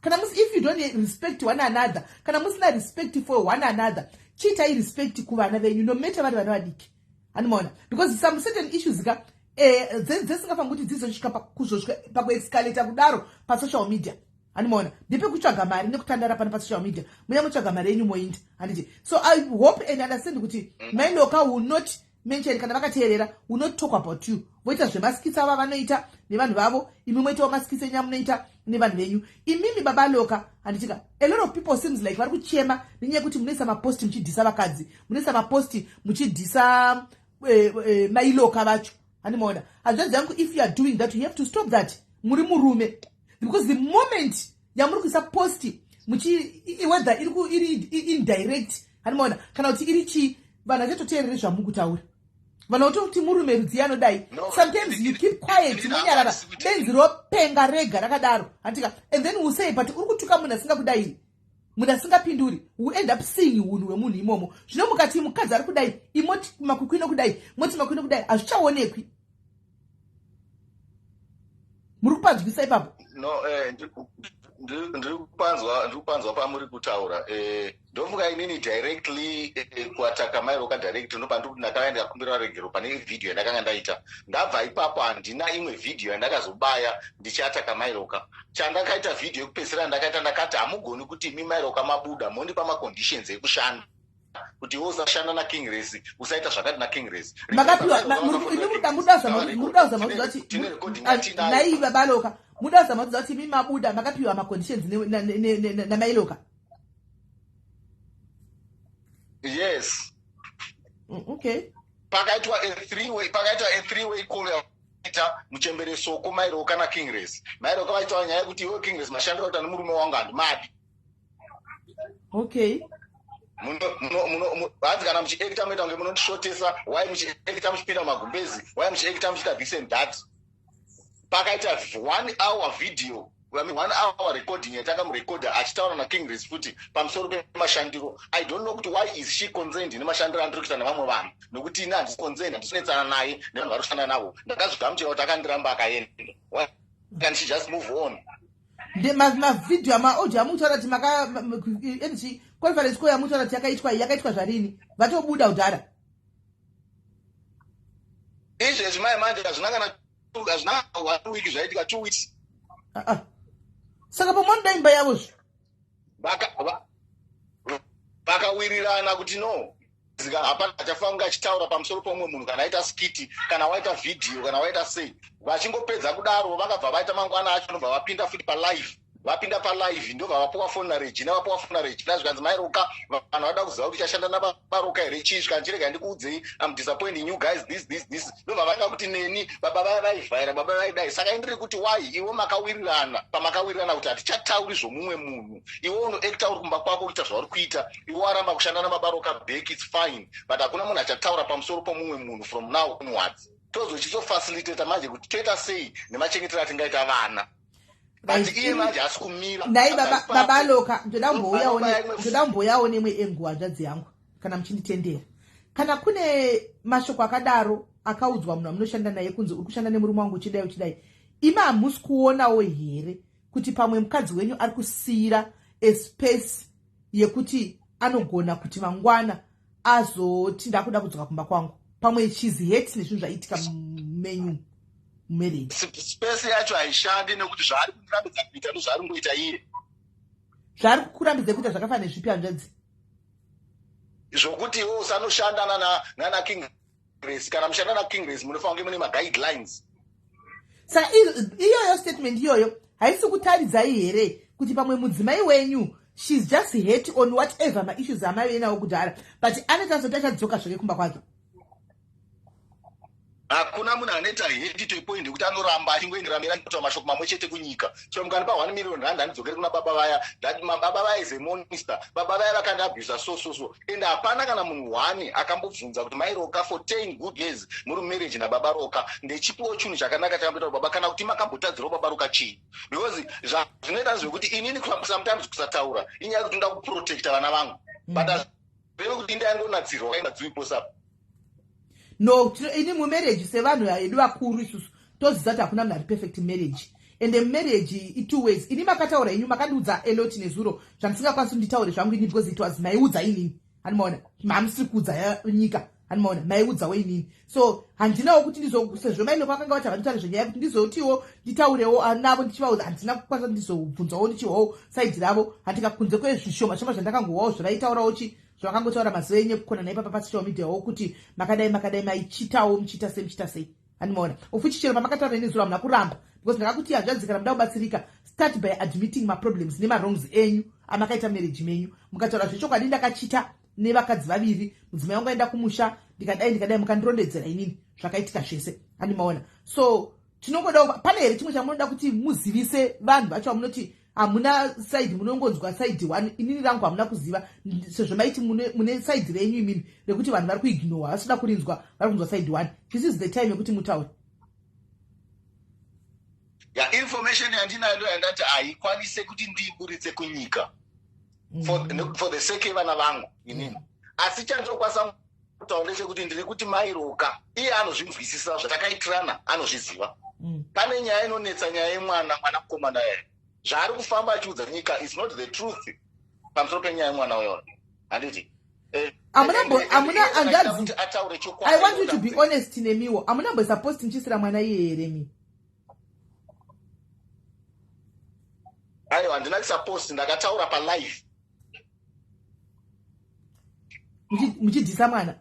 B: Kana if you don't respect one another, kana musina respect for one another, chiitai respect kuvana venyu, no matter vari vana vadiki, handimaona? Because some certain issues ka dzesingafangi kuti dzizosvika kuzosvika pakuescalata kudaro pasocial media, handimaona? Ndepekutsvaga mari nekutandara pano pasocial media, muya mutsvaga mari yenyu moinda, handiti? So I hope and understand kuti Mai Loka will not mention, kana vakateerera, will not talk about you. Voita zvemaskits ava vanoita nevanhu vavo, imi moitawo maskits enyu amunoita nevanhu venyu. Imimi Baba Loka, handitika, a lot of people seems like vari kuchema nenyaya yekuti munoisa maposti muchidhisa vakadzi, munoisa maposti muchidhisa Mailoka vacho, handimaona? Hanzvadzi yangu, if you are doing that, you have to stop that. Muri murume, because the moment yamuri kuisa posti muchi, whether iri indirect, handimaona, kana kuti iri chii, vanhu vachatoteerere zvamuri kutaura. Vanhu vototi murume rudzi anodai. Sometimes you keep quiet, monyarara, benzi ropenga rega rakadaro, handika? And then we say, "But uri kutuka munhu asingakudai, munhu asingapinduri." We end up seeing unhu hwemunhu imomo. Zvino mukati mukadzi ari kudai, imoti makwikwi nokudai, moti makwikwi nokudai, hazvichaonekwi. Muri kupanzwisa ipapo?
C: No, ndiri kupanzwa pamuri kutaura. Ndofunga inini directly kuataka Mairoka direct, ndopa ndiri kuti ndakauya ndikakumbira regero pane vhidhiyo yandakanga ndaita. Ndabva ipapo, handina imwe vhidhiyo yandakazobaya ndichiataka Mairoka. Chandakaita, vhidhiyo yekupedzisira ndakaita, ndakati hamugoni kuti imi Mairoka mabuda mondipa maconditions ekushanda, kuti iwe usashanda naKing Race, usaita zvakati naKing Race.
B: Makapiwa muda kuzama kuti nai Babaloka, muda kuzama kuti imi mabuda makapiwa maconditions naMailoka?
C: Yes.
B: Okay.
C: Pakaitwa a three way call ita muchembere Soko, Mairoka naKing Race. Mairoka vaitaura nyaya yekuti iwe King Race, mashandiro kuti ane murume wangu handimadi. Hanzi kana muchiacta munoita kunge munondishotesa. Why muchiacta muchipinda mumagumbezi? Why muchiacta muchiita this and that? Pakaita one hour video, I mean, one hour recording yatakamurekodha achitaura naKing Race futi pamusoro pemashandiro. I don't know kuti why is she concerned nemashandiro andiri kuita nevamwe vanhu, nokuti ini handisi concerned, handisinetsana naye nevanhu vari kushanda navo. Ndakazvigamuchira kuti akandiramba akaenda. Why can she just move on?
B: Mavhidhiyo, amaaudio amutaura kuti maka nc conference call yamutaura kuti yakaitwa, yakaitwa zvarini vatobuda kudhara?
C: Izvezvi mai manje hazvina kana, hazvina one week zvaitika, 2 weeks.
B: Ah, ah. Saka pamonoda imba yavozve?
C: Vakawirirana kuti no, hapana achafanira kunge achitaura pamusoro pomumwe munhu, kana aita skit, kana waita vhidhiyo, kana waita sei. Vachingopedza kudaro, vakabva vaita mangwana acho, ndobva vapinda futi palive. Vapinda palive, ndobva vapuwa foni naRegina. Vapuwa foni naRegina, zvikanzi, "Mairoka, vanhu vada kuziva kuti chashanda nabaroka here chii?" Zvikanzi, "Chirega ndikuudzei, am disappointing you guys, this, this, this." Ndobva vaita kuti neni baba vaya vaivhaira, baba vaidai. Saka indiri kuti why iwe makawirirana pamakawirirana kuti hatichatauri zvomumwe munhu, iwe unoacta uri kumba kwako kuita zvauri kuita, iwe waramba kushanda nababaroka back, it's fine, but hakuna munhu achataura pamusoro pomumwe munhu from now onwards. Tozochizofacilitata manje kuti toita sei nemachengetero atingaita vana, but iye manje haasi kumira.
B: Nhai Babaloka, ndoda kumbouyawo nemwe enguva, hanzvadzi yangu, kana muchinditendera. Kana kune mashoko akadaro akaudzwa munhu amunoshanda naye kunzi uri kushanda nemurume wangu uchidai uchidai, imi hamusi kuonawo here kuti pamwe mukadzi wenyu ari kusiyira aspace yekuti anogona kuti mangwana azoti, "Ndakuda kudzoka kumba kwangu"? Pamwe she's hurt nezvinhu zvaitika mumenyu mumarriage.
C: Space yacho haishandi, nekuti zvaari kundirambidza kuita ndozvaari kungoita iye.
B: Zvaari kukurambidza kuita zvakafanana nezvipi, hanzvadzi?
C: Zvokuti iwe usanoshanda nana King Grace. Kana mushanda naKing Grace, munofanira kunge mune maguidelines.
B: Saka iyoyo statement iyoyo haisi kutaridzai here kuti pamwe mudzimai wenyu, she's just hurt on whatever maissues amaive nawo kudhara, but anoita soti achadzoka zvake kumba kwake?
C: Hakuna munhu anoita hurt to a point yekuti anoramba achingoenderera kutaura mashoko mamwe chete kunyika. So mukandipa R1 million, handidzokeri kuna baba vaya. That baba vaya is a monster, baba vaya vakandiabhusa so so so. And hapana kana munhu one akambobvunza kuti mairoka, for 10 good years muri mumarriage nababa Roka, ndechipiwo chinhu chakanaka chakamboita kuti baba, kana kuti makambotadzirawo baba Roka chii? Because zvinoita zvekuti inini sometimes kusataura inyaya yekuti ndoda kuprotecta vana vangu, but hazvirevi kuti indayangonatsirwa kaenda dziwiposapo.
B: No, ini mumarriage, sevanhu edu vakuru isusu, toziva kuti hakuna munhu ari perfect marriage, and marriage i-two ways. Ini makataura inyu, makandiudza a lot nezuro zvandisingakwanisi kunditaure zvangu ini, because it was maiudza inini, handimaona? Hamusiri kuudza nyika, handimaona? Maiudzawo inini, so handinawo kuti ndizo, sezvo mailoko akanga vati havanditaure zvenyaya, kuti ndizotiwo nditaurewo navo ndichivaudza. Handina kukwanisa kuti ndizobvunzawo ndichihwawo side ravo, handika kunze kwezvishoma shoma zvandakangowawo zvavaitaurawo chi zvavakangotaura mazuva enyu ekukona naipapa pasocial media wo, kuti makadai makadai, maichitawo, muchiita sei, muchiita sei, handimaona? Ufuchichero pamakataura nezuro hamuna kuramba, because ndakakuti, hanzvadzi, kana muda kubatsirika, start by admitting maproblems nemawrongs enyu amakaita marriage menyu. Mukataura zvechokwadi, ndakachita nevakadzi vaviri, mudzimai wangu aenda kumusha, ndikadai ndikadai, mukandirondedzera inini zvakaitika zvese, handimaona? So tinongodawo, pane here chimwe chamunoda kuti muzivise vanhu vacho vamunoti hamuna side, munongonzwa side one? Inini rangu hamuna kuziva, sezvo maiti mune side renyu imimi rekuti vanhu vari kuignora, vasida kurinzwa, vari kunzwa side one. This is the time yekuti mutaure.
C: Ya, information yandinayo ndo yandati haikwanise kuti ndiiburitse kunyika for the sake yevana vangu inini. Asi chandinokwanisa kutaura ndechekuti ndiri kuti mairoka iye anozvinzwisisa zvatakaitirana, anozviziva. Pane nyaya inonetsa, nyaya yemwana, mwana mukomana yayo zvaari kufamba achiudza nyika is not the truth pamusoro penyaya yemwana uyoyo, handiti?
B: Hamuna hanzvadzi, I want you to be honest nemiwo, hamuna mboisa post muchiisira mwana iye here mi?
C: Aiwa, handina kuisa post, ndakataura palive.
B: Muchidhisa mwana?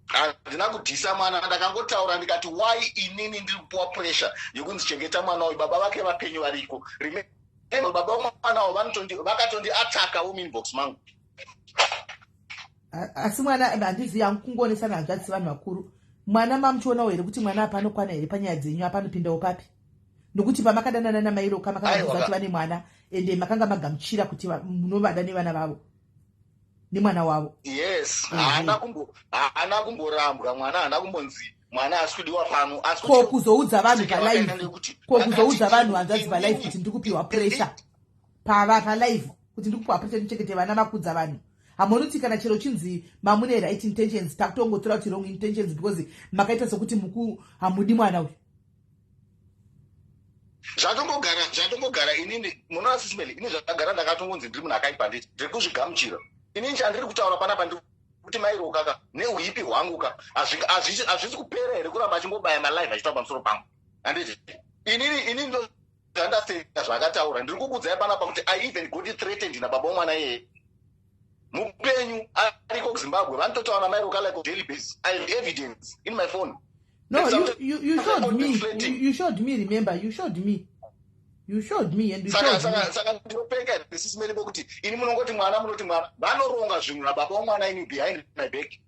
C: Handina kudhisa mwana, ndakangotaura ndikati, why inini ndiri kupuwa pressure yekunzi chengeta mwana uyu, baba vake vapenyu variko? Remember, baba vemwana uyu vakatondiatakawo muinbox mangu.
B: Asi mwana, handizivi hangu, kungoonesana hanzvadzi sevanhu vakuru, mwana mamuchionawo here kuti mwana apa anokwana here panyaya dzenyu? Apa anopindawo papi? Nokuti pamakadanana namairoka, makanga kuti vane mwana, ende makanga magamuchira kuti munovada nevana vavo nemwana wavo.
C: Yes, haana kumborambwa mwana, haana kumbonzi mwana asi kudiwa pano.
B: Ko kuzoudza vanhu palive, ko kuzoudza vanhu, hanzvadzi, palive kuti ndiri kupiwa pressure, pava palive kuti ndiri kupiwa pressure ndichengete vana, vakudza vanhu? Hamunoti kana chero chinzi mamune right intentions, takutongotora kuti wrong intentions, because makaita sekuti muku hamudi mwana uyu.
C: Zvatongogara inini, munoona, sisimeli, ini zvakagara ndakatongonzi ndiri munhu akaipa, nditi ndiri kuzvigamuchira. Inini chandiri kutaura panapa, ndiri kuti mairokaka neuipi hwangu ka, hazvisi kupera here kuramba achingobaya malive achitaura pamusoro pangu, handiti? Inini ndozvandasenda zvaakataura. Ndiri kukudzai panapa kuti I even got threatened nababa womwana iyeye mupenyu, ariko kuZimbabwe, vanototaura namairoka like daily base. I have evidence in my phone.
B: No, you showed me. You showed me, remember, you showed me. You showed me and you showed me.
C: Saka ndinopeka sisimeli bokuti ini munongoti mwana, munoti mwana, vanoronga zvinhu nababa womwana ini behind my back.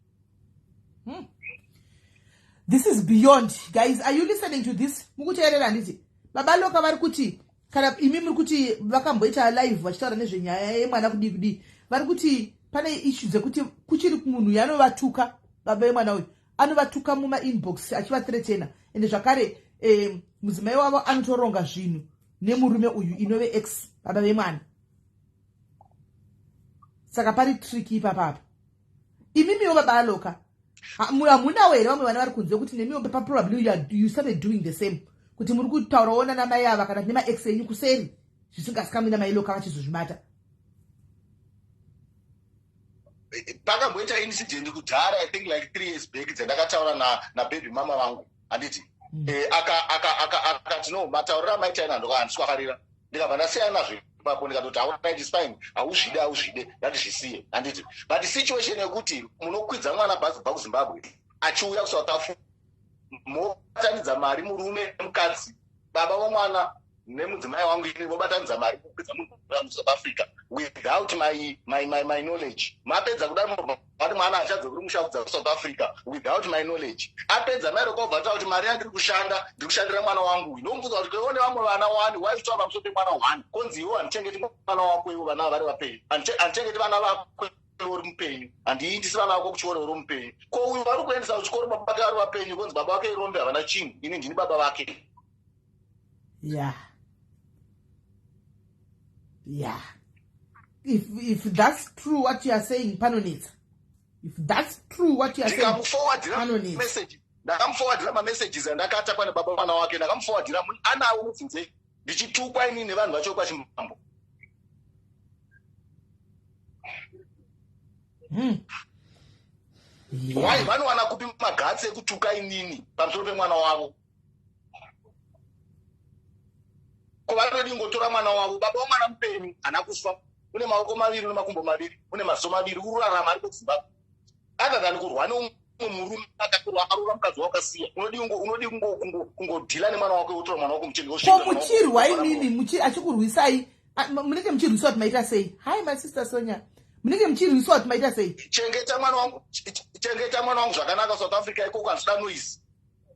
B: This is beyond, guys. Are you listening to this? Mukuteerera, handiti? Baba Loka vari kuti, kana imi muri kuti vakamboita live vachitaura nezvenyaya yemwana kudii kudii, vari kuti pane issue dzekuti kuchiri munhu yanovatuka, baba vemwana uyu anovatuka mumainbox achivathreatena, ende zvakare mudzimai wavo anotoronga zvinhu nemurume uyu inove ex baba vemwana. Saka pari tricky ipapapa. Imimiwo, baba Aloka, hamunawo here vamwe vana vari kunze kuti nemiwo paprobably you started doing the same, kuti muri kutaurawo nanamai ava kana nemaex enyu kuseri zvisingasikamwi namailoka vachizozvibata?
C: Pakamboita incident kudhara, I think like 3 years back, dzandakataura nababy mama vangu, handiti? Akati no, matauriro amaita ina handisi kwafarira. Ndikabva ndasiyana nazvo ipapo, ndikatoti, alright, is fine, hauzvide, hauzvide, ndatizvisiye, handiti? But situation yekuti munokwidza mwana bhazi kubva kuZimbabwe achiuya kuSouth Africa. Mobatanidza mari murume nemukadzi, baba vomwana nemudzimai wangu ini, vobatanidza mari kukwidza munhu muSouth Africa without my knowledge. Mapedza kudaro, vati mwana achadzoki musha kubva kuSouth Africa without my knowledge. Apedza, mairokobva ataura kuti mari yandiri kushanda, ndiri kushandira mwana wangu. Ndomubvunza kuti kweone vamwe vana wani, waitaura pamusoro pemwana one, konzi iwo handichengeti mwana wako, iwo vana vari vapenyu, handichengeti vana vako uri mupenyu, handiindisi vana vako kuchikoro uri mupenyu. Ko uyu vari kuendesa kuchikoro baba vake vari vapenyu, konzi baba vake irombe, havana chinhu, ini ndini baba vake.
B: Yeah, if that's true what you are saying, panonetsa. If that's true what you are saying,
C: Ndikamuforwardira
B: panonetsa.
C: message, ndakamuforwardira mamessages andakata pane baba mwana wake, ndakamuforwardira anawo, mubvunzei, ndichitukwa inini nevanhu vacho kwaChimbambo. Why, vanowana kupi maguts ekutuka inini pamusoro pemwana wavo? Ko vanodi ngotora mwana wavo, baba womwana mupenyu, haana kufa, une maoko maviri, une makumbo maviri, une maziso maviri, urarama ari kuZimbabwe, other than kurwa neumwe murume akaroora mukadzi wakasiya. Unodi kungodhila nemwana wako, wotora mwana wako muchenge.
B: Ko muchirwa imimi, achikurwisai, munenge muchirwiswa kuti maita sei? Hi my sister Sonia, munenge muchirwiswa kuti maita sei?
C: Chengeta mwana wangu, chengeta mwana wangu zvakanaka South Africa ikoko, handisida noise.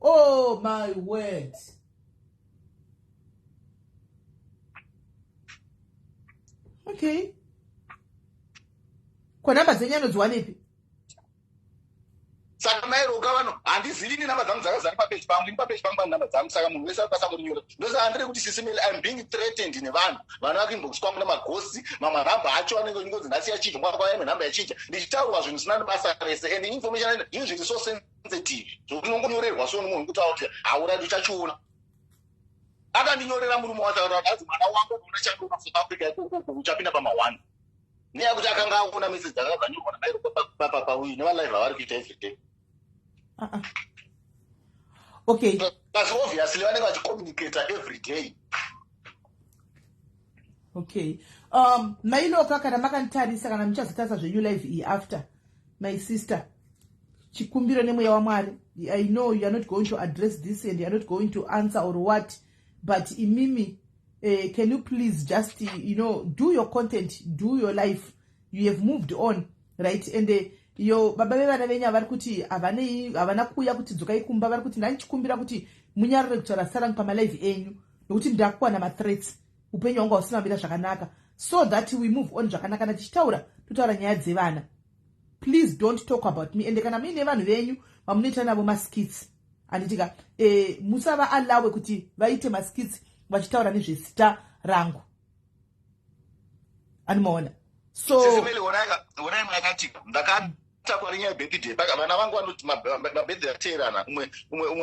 B: Oh my word. Okay, ko namba dzenyu anodziwanepi?
C: Saka mairoka vanhu handizivi ni namba dzangu dzakazara papeji pangu. Ini papeji pangu pane namba dzangu, saka munhu wese akwanisa kundinyora. Ndosaka ndiri kuti, Sis Melly, I'm being threatened nevanhu vana vakuinbox kwangu nemaghosts. Mamwe namba acho anenge ingonzi nhasi yachinja, kwaya imwe namba yachinja, ndichitaurwa zvinhu zvisina nebasa rese. And information, zvinhu zviri so sensitive zvokuti unongonyorerwa so nemunhu kutaura kuti hauradi uchachiona. Akandinyorera murume wacho akataura, anzi mwana wangu unoona chandoona South Africa ikoko, uchapinda pama1, neya kuti akanga aona message dzakanga dzanyorwa namairo pauyu nevalive avari kuita everyday.
B: Ah, ah. Okay.
C: Asi obviously vanenge vachicommunicata every day.
B: Okay, mailoka, kana makanditarisa, kana muchazotarisa zvenyu live iyi after, my sister, chikumbiro nemweya waMwari. I know you are not going to address this and you are not going to answer or what, but imimi, can you please just do your content, do your life? You have moved on, right? And yo baba vevana venyu vari kuti havanei, havana kuuya kuti dzokai kumba. Vari kuti ndandichikumbira kuti munyarare kutaura zita rangu pamalive enyu, nokuti ndakuwana mathreats, upenyu hwangu hausina kumira zvakanaka, so that we move on zvakanaka. Kana tichitaura, totaura nyaya dzevana. Please don't talk about me. Ende kana muine vanhu venyu vamunoita navo maskits, handitika, musava allowe kuti vaite maskits vachitaura nezvezita rangu, animaona? So
C: Sis Melly, onai mwakatika ndakatakwa nenyaya yebirthday. Vana vangu vanoti mabirthday ateerana, umwe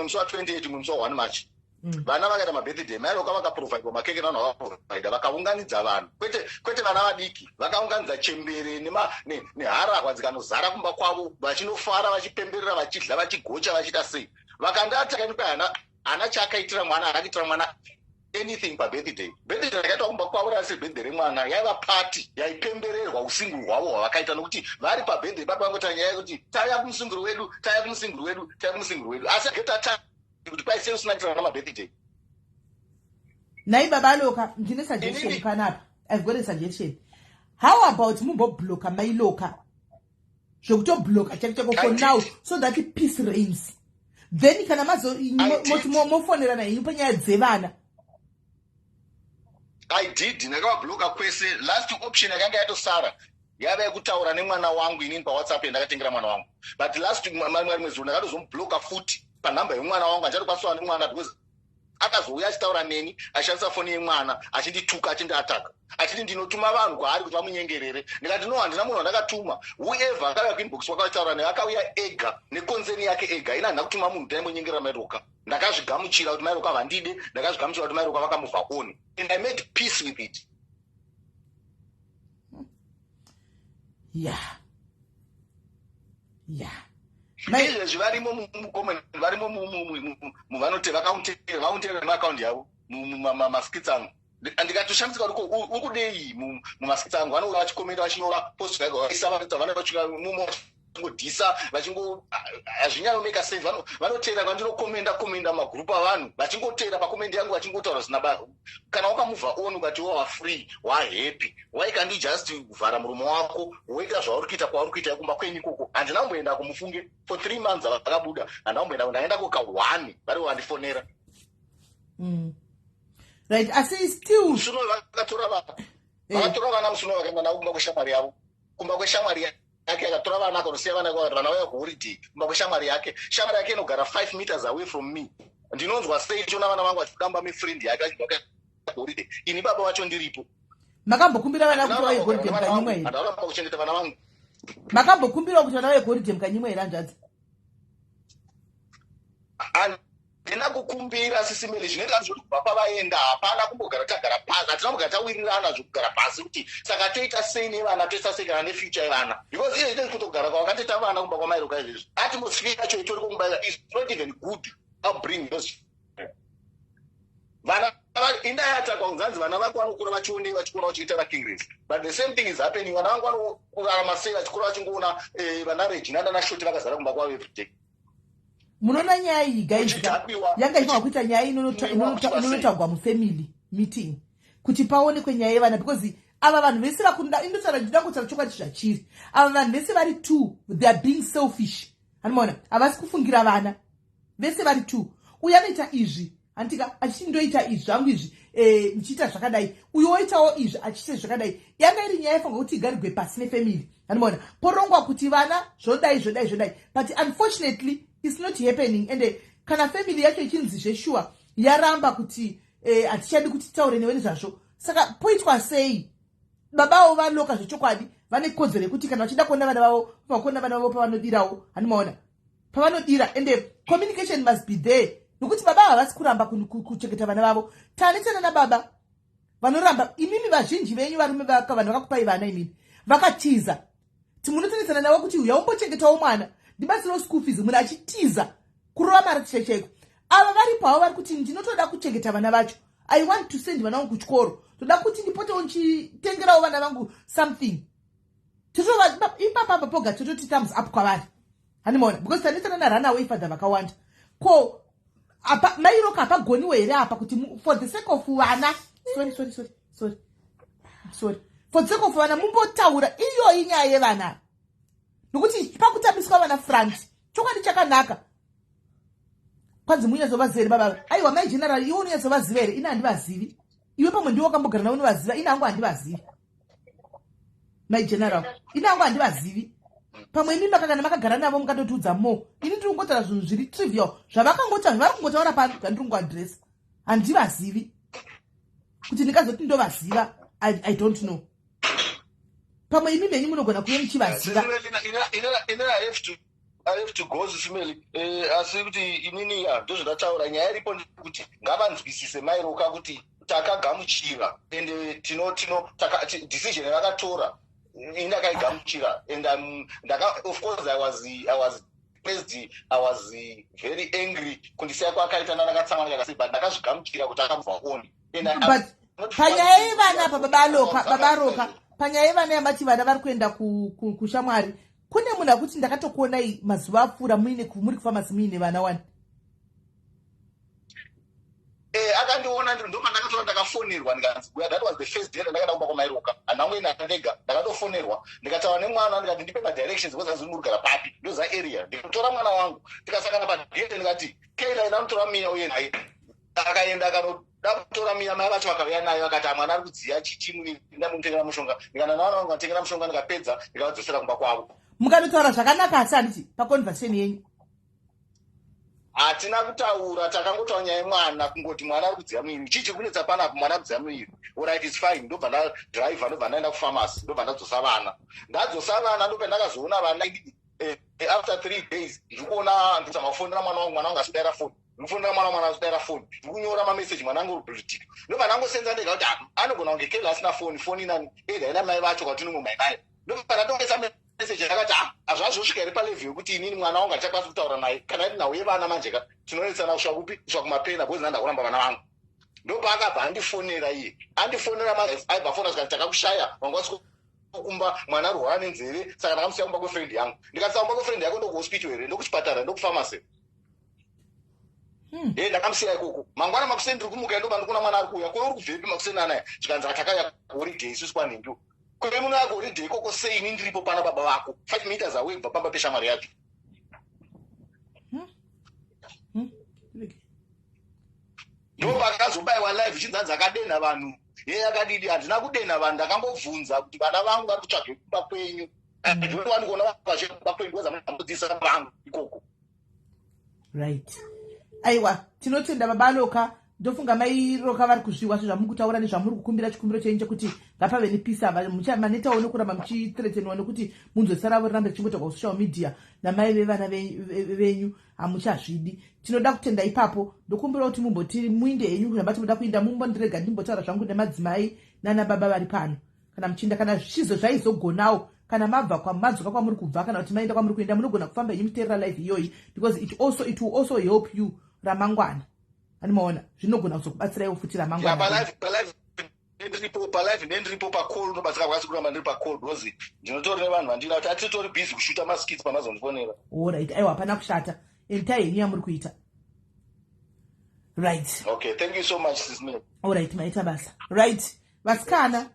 C: musi wa28, umwe musi wa1 March. Vana vakaita mabirthday, mairoka vakaprovhaidwa makeke navanhu vakaprovhaida, vakaunganidza vanhu, kwete vana vadiki, vakaunganidza chembere neharahwa dzikanozara kumba kwavo, vachinofara, vachipemberera, vachidla, vachigocha, vachiita sei. Vakandataka nipa hana chaakaitira mwana, haana kuitira mwana anything pabirthday. Birthday rakaitwa kumba kwavo rasi birthday remwana, yaiva party yaipembererwa usinguru hwavo hwavakaita, nokuti vari pabirthday papo vangota nyaya yekuti tauya kumusunguro wedu, tauya kumusunguro wedu, tauya kumusunguro wedu. Asi getata kuti kwaisei usina kuitira vana mabirthday?
B: Nhai baba Loka, ndine suggestion. Panapa I've got a suggestion. How about mumbobloka mailoka, zvekutobloka chako chako for
C: I did.
B: now, so that peace reigns? Then kana mazo
C: I did.
B: mofonerana henyu panyaya dzevana.
C: I did, ndakavabloka kwese. Last option yakanga yatosara yava yekutaura nemwana wangu inini paWhatsApp yandakatengera mwana wangu. But last rimwe zuva ndakatozomubloka futi panhamba yemwana wangu, handichatokwanisa nemwana, because akazouya achitaura neni achishandisa foni yemwana, achindituka, achindiataka, achiti ndinotuma vanhu kwaari kuti vamunyengerere. Ndikati no, handina munhu wandakatuma. Whoever akauya kuinbox wakataura naye akauya ega neconcern yake ega. Ina handina kutuma munhu kuti aimbonyengerera mairoka. Ndakazvigamuchira kuti mairoka vandide, ndakazvigamuchira kuti mairoka vakamove on, and I made peace with it. Izvezvi varimo mucomment, varimo muvanoti vakaunterera nemaakaundi yavo mumaskits angu. Ndikatoshamisika kuti uri kudei mumaskits angu. Vanouya vachikomenda, vachinyora post vaisa. Vachingodhisa, vachingo, hazvinyanyomeka sense. Vanoteera kwandinokomenda, komenda magurupu avanhu, vachingoteera pacomment yangu, vachingotaura zvisina basa. Kana wakamuvha on, ukati wava free, wahappy, why can't you just vhara muromo wako, woita zvauri kuita kwauri kuita kumba kwenyu ikoko? Handina kumboenda kumufunge for 3 months. Vakabuda, handina kumboenda. Ndaenda koka1 vari vandifonera.
B: Right, asi still
C: Musuno vakatora vana. Vakatora vana musuno, vakaenda navo kumba kweshamwari yavo, kumba kweshamwari yake. Akatora vana, akanosiya vana, vakati vana vauya kuholiday kumba kweshamwari yake. Shamwari yake inogara 5 meters away from me. Ndinonzwa sei chiona vana vangu vachitamba nefriend yake achibva kuholiday, ini baba vacho ndiripo?
B: Makambokumbira vana kuti vauye holiday mukanyimwa here?
C: Handauramba kuchengeta vana vangu.
B: Makambokumbirawo kuti vana vauye holiday mukanyimwa here, hanzvadzi?
C: Handina kukumbira, Sis Melly. Zvinoita zvoti kubva pavaenda hapana kumbogara tagara pasi, hatina kumbogara tawirirana zvokugara pasi kuti saka toita sei nevana, toita sei kana nefuture yevana, because iye zvine kutogara kwavakatoita vana kumba kwamairoka izvezvi, atmosphere yacho itoriko kumba is not even good upbringing. Those vana indayatakwa kunzanzi vana vako vanokura vachionei, vachikura vachiita vakingress, but the same thing is happening. Vana vangu vanokurarama sei vachikura vachingoona vana Regina nana Shoti vakazara kumba kwavo everyday?
B: Munoona nyaya iyi, guys, yanga ifanwa kuita nyaya inonotaurwa mufamily meeting kuti paonekwe nyaya yevana, because ava vanhu vese vakunda, indotaura, ndida kutaura chokwadi zvachiri, ava vanhu vese vari two, they are being selfish. Anomaona havasi kufungira vana. Vese vari two, uyu anoita izvi, handika, achiti ndoita izvi zvangu izvi, ndichiita zvakadai, uyu woitawo izvi achiita zvakadai. Yanga iri nyaya yafanirwa kuti igarirwe pasi nefamily, anomaona, porongwa kuti vana zvodai, zvodai, zvodai, but unfortunately it's not happening. And kana family yacho ichinzi zveshuwa yaramba kuti hatichadi kuti titaure newe nezvazvo, saka poitwa sei? Babavo valoka zvechokwadi vane kodzero yekuti kana vachida kuona vana vavo, vakuona vana vavo pavanodirawo, handimaona, pavanodira. And communication must be there, nokuti baba havasi kuramba kuchengeta vana vavo. Tanetsana nababa vanoramba. Imimi vazhinji venyu varume, vanhu vakakupai vana imimi vakatiza, timunotonetsana navo kuti uya umbochengetawo mwana, ndibatsirewo school fees, munhu achitiza kurova mari chai chaiko. Ava varipo havo vari kuti ndinotoda kuchengeta vana vacho, I want to send vana vangu kuchikoro, toda kuti ndipotewo ndichitengerawo vana vangu something. Ipapapa poga tototi thumbs up kwavari, handimaona, because tanetsana narunaway father vakawanda. Ko apa mairoka hapagoniwo here apa kuti for the sake of vana, sorry, sorry, sorry, sorry, sorry, for the sake of vana mumbotaura iyoyi nyaya yevana, nokuti pakutambiswa vana front. Chokwadi chakanaka kwanzi munyatsovaziva here baba? Aiwa, mai General, iwe unonyatsovaziva here? Ine handivazivi. Iwe pamwe ndiwe wakambogara navo, unovaziva. Ine hangu handivazivi, mai General, ine hangu handivazivi. Pamwe imi makakana makagara navo mukatotiudza mo. Ini ndiri kungotaura zvinhu zviri trivial zvavakangotaura, zvavari kungotaura pano, zvandiri kungoaddressa. Handivazivi kuti ndingazoti ndovaziva. I don't know. Pamwe imi menyu munogona kuve muchivaziva.
C: I have to go, Sis Melly. Asi kuti inini ya ndozvandataura, nyaya iripo ndekuti ngavanzwisise mairoka kuti takagamuchira ende tino decision yavakatora ini ndakaigamuchira and ndaka, of course I was depressed, I was very angry kundisiya kwakaita, ndakatsamwa ndakasei, but ndakazvigamuchira kuti akamubva on.
B: But panyaya yevana apa, babaloka, babaroka, panyaya yevana yamati vana vari kuenda kushamwari, kune munhu akuti ndakatokuonai mazuva apfuura muine muri kufamasi muine vana wani.
C: Akandiona, ndoma ndakatora, ndakafonerwa ndikanzi uya. That was the first day ndandakaenda kumba kwamairoka. Handina ndega, ndakatofonerwa, ndikataura nemwana, ndikati ndipe madirections because azi murigara papi, ndoza area. Ndikatora mwana wangu, tikasangana pagate, ndikati Keila enda anotora Miya uye naye. Akaenda akanoda kutora Miya, mai vacho vakauya naye, vakati mwana ari kudziya, chichi ndamutengera mushonga. Ndikana nawana vangu vatengera mushonga, ndikapedza ndikavadzosera kumba kwavo.
B: Mukanotaura zvakanaka, asi handiti paconversation yenyu?
C: Hatina kutaura, takangotaura nyaya yemwana, kungoti mwana ari kudziya muviri, chii chiri kunetsa panapo? Mwana ari kudziya muviri, alright, it's fine. Ndobva ndadhiraivha, ndobva ndaenda kufamasi, ndobva ndadzosa vana. Ndadzosa vana, ndobva ndakazoona vana after 3 days. Ndikuona ndikumafonera mwana wangu, mwana wangu asidaira foni. Ndikufonera mwana, mwana asidaira foni. Ndikunyora mameseji, mwana angu uri. Ndobva ndangosenza ndega kuti anogona kunge Kela asina foni, foni inani either ina mai vacho kwatinongo mai nayo. Ndobva ndatongesa meseji yakati hazvazvosvika here palevel yekuti inini mwana wangu hatichakwanisi kutaura naye? Kana iri nhau yevana manje ka, tinonetsana kusvika kupi? Kusvika kumapena, because nanda kuramba vana vangu. Ndopaakabva andifonera iye, andifonera, aibva afona zvikati takakushaya, wanga wasi Kumba mwana arwara nenzeve, saka ndakamusiya kumba kwefriend yangu. Ndikasiya kumba kwefriend yako, ndokuhospital here, ndokuchipatara, ndokupharmacy? E, ndakamusiya ikoko. Mangwana makuseni ndiri kumuka, ndoba ndikuona mwana ari kuuya. Kwe uri kubvepi makuseni anaya? Zvikanzi, atakauya kuholiday isusu kwanhingi. Kwe munouya kuholiday ikoko sei ini ndiripo pana baba vako, 5 meters away kubva pamba peshamwari yacho? Ndo pakazobayiwa live chinzanzi akadenha vanhu. Ye, akadidi? Handina kudenha vanhu. Ndakangobvunza kuti vana vangu vari kutsvage kumba kwenyu. Ndinowani kuona vachienda kumba kwenyu because vangu ikoko.
B: Right, aiwa, tinotenda baba Loka. Ndofunga mai Roka vari kuzviwa sezvamuri kutaura nezvamuri kukumbira. Chikumbiro chenyu chekuti ngapave nepeace. Ava manetawo nekuramba muchithreatenwa nekuti munzwesa ravo rirambe richingotaurwa kusocial media namai vevana venyu, hamuchazvidi. Tinoda kutenda ipapo. Ndokumbira kuti mumboti muinde henyu kuramba timoda kuinda, mumbondirega ndimbotaura zvangu nemadzimai nana baba vari pano. Kana muchiinda, kana zvichizo zvaizogonawo, kana mabva kwamadzoka kwamuri kubva, kana kuti maenda kwamuri kuenda, munogona kufamba henyu muteerera live iyoyi, because it will also help you ramangwana. Animaona, zvinogona kuzokubatsiraiwo futi ramangwana.
C: Ndiripo palive, ndendiripo pacall. Unobatsira kwasi kuramba ndiri pacall because ndinotori nevanhu vandina kuti atitori busy kushuta maskits pamazondifonera.
B: Alright, aiwa, hapana kushata. Endai henyu yamuri kuita. Right.
C: Okay, thank you so much, Sis Mel.
B: Alright, maita basa. Right, vasikana,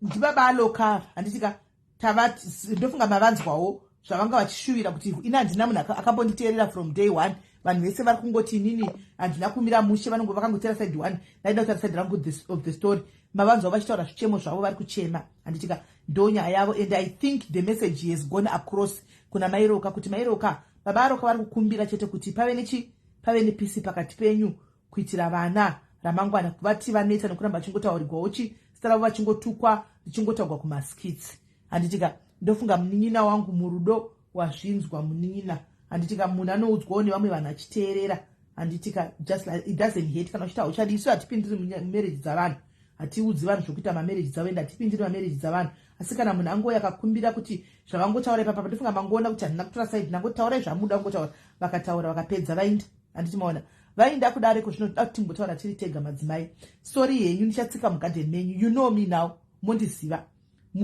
B: ndibaba Aloka, handitika? Tavati ndofunga mavanzwawo zvavanga vachishuvira kuti ini handina munhu akambonditeerera from day one. Vanhu vese vari kungoti inini handina kumira mushe, vanonge vakangoteera side one. Ndaida kutaura side rangu of the story. Mavanzwa vachitaura zvichemo zvavo, vari kuchema, handitika? Ndo nyaya yavo, and I think the message has gone across kuna mairoka kuti mairoka, baba Aroka vari kukumbira chete kuti pave nechi pave nepeace pakati penyu kuitira vana ramangwana. Vati vanetsa nekuramba vachingotaurirwawo chi zita ravo, vachingotukwa, richingotaurwa kumaskits, handitika? Ndofunga munin'ina wangu murudo wazvinzwa, munin'ina, handitika? Munhu anoudzwawo nevamwe vanhu achiteerera, handitika? Just like, it doesn't hurt kana uchiti hauchadi. Isu hatipindiri mumarriage dzavanhu, hatiudzi vanhu zvokuita mamarriage dzavo, ende hatipindiri mamarriage dzavanhu. Asi kana munhu angouya akakumbira kuti zvavangotaura ipapa, ndofunga mangoona kuti handina kutora side, ndangotaura zvamuda kungotaura. Vakataura, vakapedza, vainda, handiti? Maona vainda kudareko. Zvinoda kuti timbotaura tiri tega madzimai. Sorry henyu, ndichatsika mugadheni menyu. You know me now, mondiziva.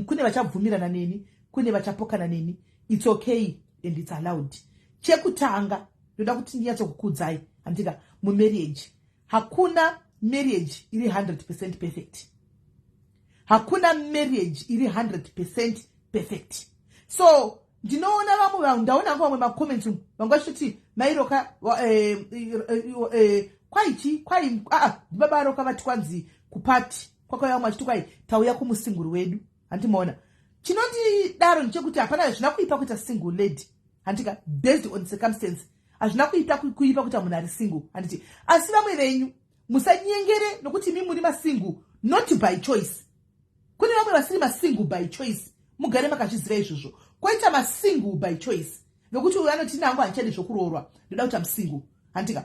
B: Kune vachabvumirana neni, kune vachapokana neni. It's okay and it's allowed. Chekutanga ndoda kuti ndinyatsokukudzai, handika? Mumarriage hakuna marriage iri 100% perfect. Hakuna marriage iri 100% perfect. So ndinoona vamwe vanhu, ndaona hangu vamwe macomments umu vanga vachitoti mairoka kwaichi kwai aa ndibaba Aroka vati kwanzi kupati kwakauya vamwe vachiti kwai tauya kumusinguri wedu. Handimaona chinondidaro ndechekuti hapana hazvina kuipa kuita single lady, handika? Based on circumstance, hazvina kuita kuipa kuita munhu ari single, handiti? Asi vamwe venyu musanyengere nokuti imi muri masingle not by choice. Kune vamwe vasiri masingle by choice, mugare makazviziva izvozvo. Kwoita masingle by choice nokuti uyu anoti, "Nangu handichadi zvokuroorwa, ndoda kuita musingle," handika?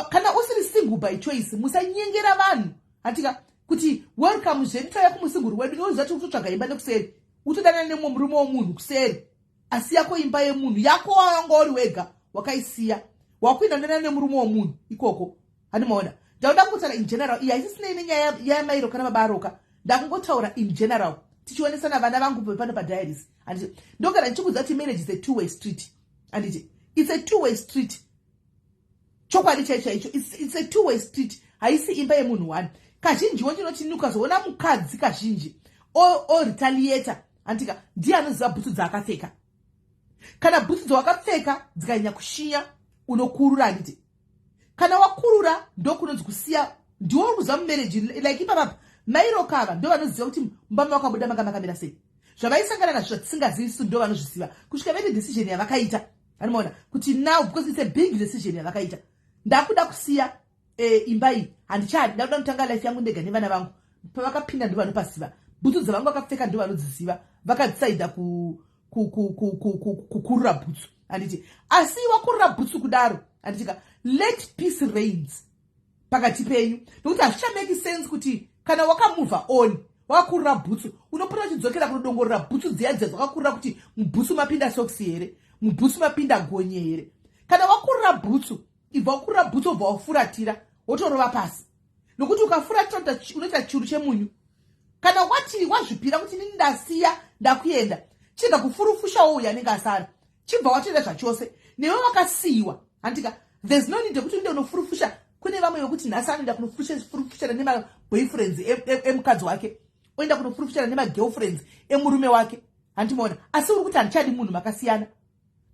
B: Kana usiri single by choice, musanyengera vanhu, handika, kuti welcome zvedu, tauya kumusinguri wedu. Inoziva kuti kutotsvaga imba nekuseri, utodanana nemumwe murume womunhu kuseri, asi yako imba yemunhu yako wanga uri wega wakaisiya, wakuinda ndanana nemurume womunhu ikoko. Handimaona, ndauda kungotaura in general. Iyi haisisinei nenyaya yamairoka nababa Aroka. Ndakungotaura in general tichionesana vana vangu pano padiaries, handiti? Ndogara ndichikudza kuti marriage is a two way street, handiti? It's a two way street, chokwadi chaicho chaicho. It's a two way street, haisi imba yemunhu one. Kazhinjiwo ndinoti ukazoona mukadzi kazhinji oretaliata, handika, ndiye anoziva bhutsu dzaakapfeka. Kana bhutsu dzawakapfeka dzikanyanya kushinya, unokurura, handiti? Kana wakurura, ndokunonzi kusiya. Ndiwo uri kuziva mumarriage like ipapapa mairokava ndo vanoziva kuti mumba mavakabuda manga makamira sei, zvavaisangana nazvo zvatisingazivi isu, ndo vanozviziva kusvika vaite decision yavakaita. Anomaona kuti now, because it's a big decision yavakaita, ndakuda kusiya imba iyi, handichadi, ndakuda kutanga life yangu ndega nevana vangu. Pavakapinda ndo vanopaziva bhutsu dzavangu vakapfeka, ndo vanodziziva. Vakadhisaidha kukurura bhutsu, handiti? Asi wakurura bhutsu kudaro, handitika, let peace reigns pakati penyu, nokuti hazvichamake sense kuti kana wakamove on, wakakurura bhutsu, unopota uchidzokera kunodongorera bhutsu dziya dziya dzwakakurura, kuti mubhutsu mapinda socks here, mubhutsu mapinda gonye here. Kana wakurura bhutsu, ibva wakurura bhutsu, wobva wafuratira, wotorova pasi, nokuti ukafuratira unoita churu chemunyu. Kana wati wazvipira kuti inini ndasiya, ndakuenda, chirega kufurufushawo uyo anenge asara. Chibva watoenda zvachose newe wakasiyiwa, handika? There's no need yekuti uende unofurufusha. Kune vamwe vekuti nhasi anoenda kunofurufushana nemaboyfriends emukadzi wake, oenda kunofurufushana nemagirlfriends emurume wake, handimaona? Asi uri kuti handichadi munhu, makasiyana.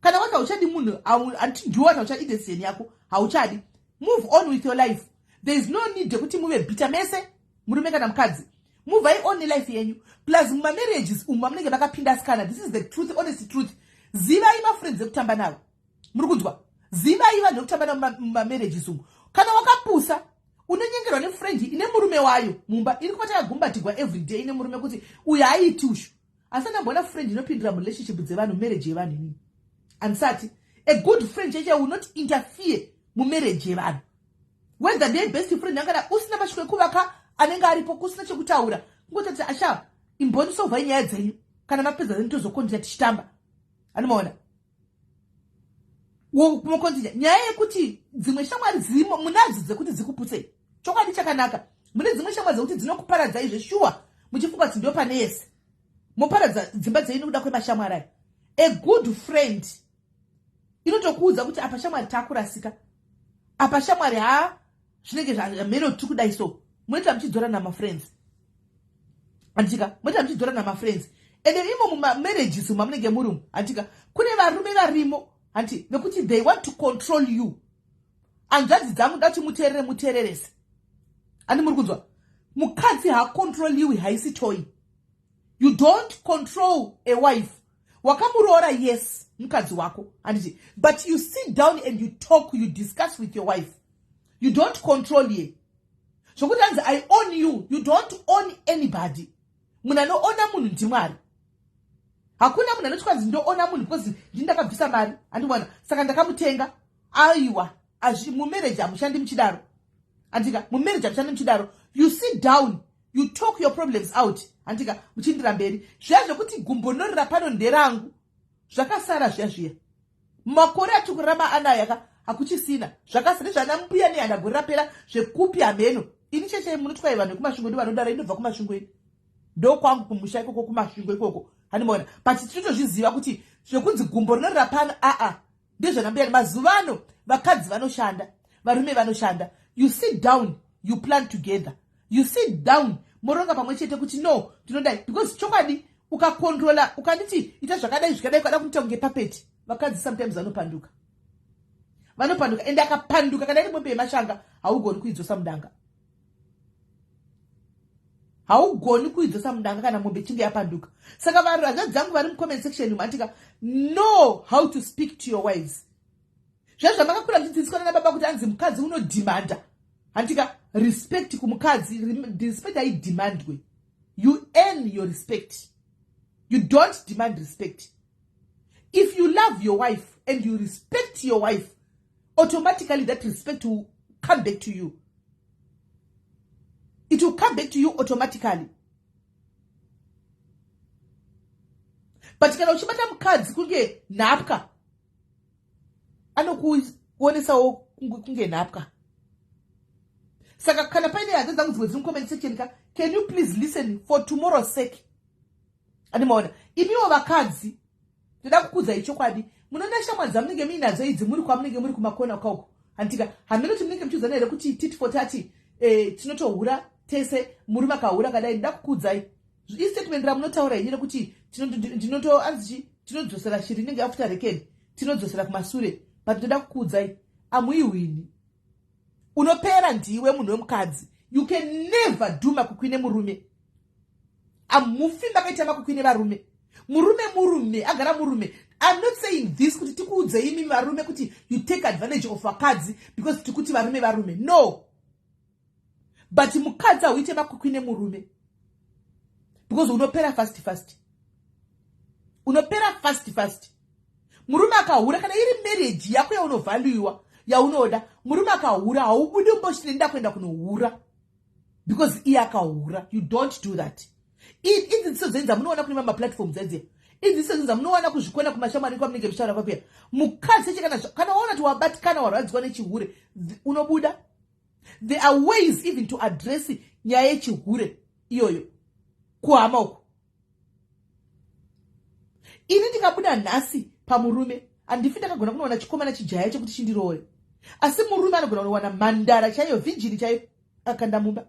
B: Kana wati hauchadi munhu, handiti ndiwo wati hauchadi decision yako, hauchadi, move on with your life. There is no need yekuti muve bitter mese, murume kana mukadzi. Muvai on nelife yenyu. Plus mumamarriages umu mamunenge makapinda asikana, this is the truth, honest truth, zivai mafriends ekutamba navo. Muri kunzwa? Zivai vanhu vekutamba navo mumamarriages umu. Kana wakapusa, unonyengerwa nefriend ine murume wayo mumba, iri kubata yagumbatigwa everyday ine murume, kuti uyu haaiti ushu. Asi andamboona friend inopindira murelationship dzevanhu, marriage yevanhu. Inini handisati. A good friend cheche will not interfere mumarriage yevanhu, whether ndeye best friend kana usina mashoko ekuvaka anenge aripo, kusina chekutaura, kungotati, "Asha, imbonisolvai nyaya dzenyu, kana mapedza zeni tozokontinua tichitamba." Anomaona mokontinua. Nyaya yekuti dzimwe shamwari dzirimo munadzo dzekuti dzikuputsei, chokwadi chakanaka, mune dzimwe shamwari dzekuti dzinokuparadzai zveshuwa, muchifunga kuti ndo pane yese, moparadza dzimba dzenyu nekuda kwemashamwari aya. A good friend inotokuudza kuti, "Apa shamwari taakurasika, apa shamwari ha zvinenge zvamheno tiri kudai." So munoita muchidzora namafriends, handika? Munoita muchidzora namafriends. Ende imo mumamarriages mamunenge muri umu, handika, kune varume varimo, handi, vekuti they want to control you. Hanzvadzi dzangu, da kuti muteerere, muteererese, handi muri kunzwa? Mukadzi haacontroliwi, haisi toy. You don't control a wife. Wakamuroora, yes, mukadzi wako, handiti? But you sit down and you talk, you discuss with your wife. You don't control ye zvokuti hanzi, "I own you." You don't own anybody. Munhu anoona munhu ndiMwari. Hakuna munhu anoti kwanzi ndoona munhu because ndini ndakabvisa mari, handiwana, saka ndakamutenga. Aiwa, mumarriage hamushandi muchidaro, handika? Mumarriage hamushandi muchidaro. You sit down, you talk your problems out, handika? Muchiindira mberi. Zviya zvekuti gumbo rinorira pano nderangu, zvakasara zviya zviya. Makore atiri kurarama anayo aka hakuchisina zvakasara nezvana mbuya nehanda gore rapera zvekupi hameno. Ini cheche munotwai vanhu vekuMasvingo ndi vanodaro. Inobva kuMasvingo ini, ndokwangu kumusha ikoko, kuMasvingo ikoko, handimaona? But tinotozviziva kuti zvekunzi gumbo rinorira pano, aa, ndezvana mbuya. Mazuva ano vakadzi vanoshanda, varume vanoshanda. You sit down, you plan together. You sit down, moronga pamwe chete kuti, "No, ndinodai." Because chokwadi ukakontrola, ukanditi ita zvakadai zvikadai, ukada kumuita kunge puppet, vakadzi sometimes vanopanduka, vanopanduka. Ende akapanduka, kana iri mombe yemashanga, haugoni kuidzosa mudanga, haugoni kuidzosa mudanga kana mombe ichinge yapanduka. Saka hanzvadzi dzangu vari mucomment section umu, know how to speak to your wives. Zviya zvamakakura muchidzidziswa nana baba kuti anzi mukadzi unodhimanda, handika, respect kumukadzi, respect haidhimandwe. You earn your respect, you don't demand respect. If you love your wife and you respect your wife, automatically that respect will come back to you. It will come back to you automatically. But kana uchibata mukadzi kunge nhapwa, anokuonesawo kunge nhapwa. Saka kana paine hanzvadzi dzangu dzimwe dziri mucomment section ka, can you please listen for tomorrow's sake? Andimaona imiwo vakadzi, ndoda kukudzai chokwadi. Munoona shamwari dzamunenge muinadzo idzi, muri kwamunenge muri kumakona kauko, handika? Haminoti munenge muchiudzana here kuti tit for tat, tinotohura tese, murume akahura kadai? Ndoda kukudzai istatement ramunotaura ini rekuti ndinoto anzichi tinodzosera shiri inenge yafuta rekeni, tinodzosera kumasure. But ndoda kukuudzai, amuihwini. Unopera ndiwe munhu wemukadzi. You can never do makwikwi nemurume. Amufi makaita makwikwi nevarume. Murume murume, agara murume. I'm not saying this kuti tikuudzei imi varume kuti you take advantage of vakadzi because tikuti varume varume. No, but mukadzi hauite makwikwi nemurume because unopera fast fast, unopera fast fast. Murume akahura, kana iri marriage yako yaunovhaluiwa, yaunoda, murume akahura, haubudi mbochiti kuenda kunohura because iye akahura. You don't do that. Idzidziso dzenyu dzamunoona kune mamaplatforms edziya, idzidziso dzenyu dzamunowana kuzvikona kumashamwari kwamunenge muchitaura kwakuya. Mukadzi cheche, kana waona kuti wabatikana, warwadziwa nechihure, unobuda. There are ways even to address nyaya yechihure iyoyo. Kuhama uku, ini ndikabuda nhasi pamurume, handifi ndakagona kunowana chikomana chijaya chekuti chindiroore, asi murume anogona kunowana mhandara chaiyo, virgin chaiyo, akanda mumba.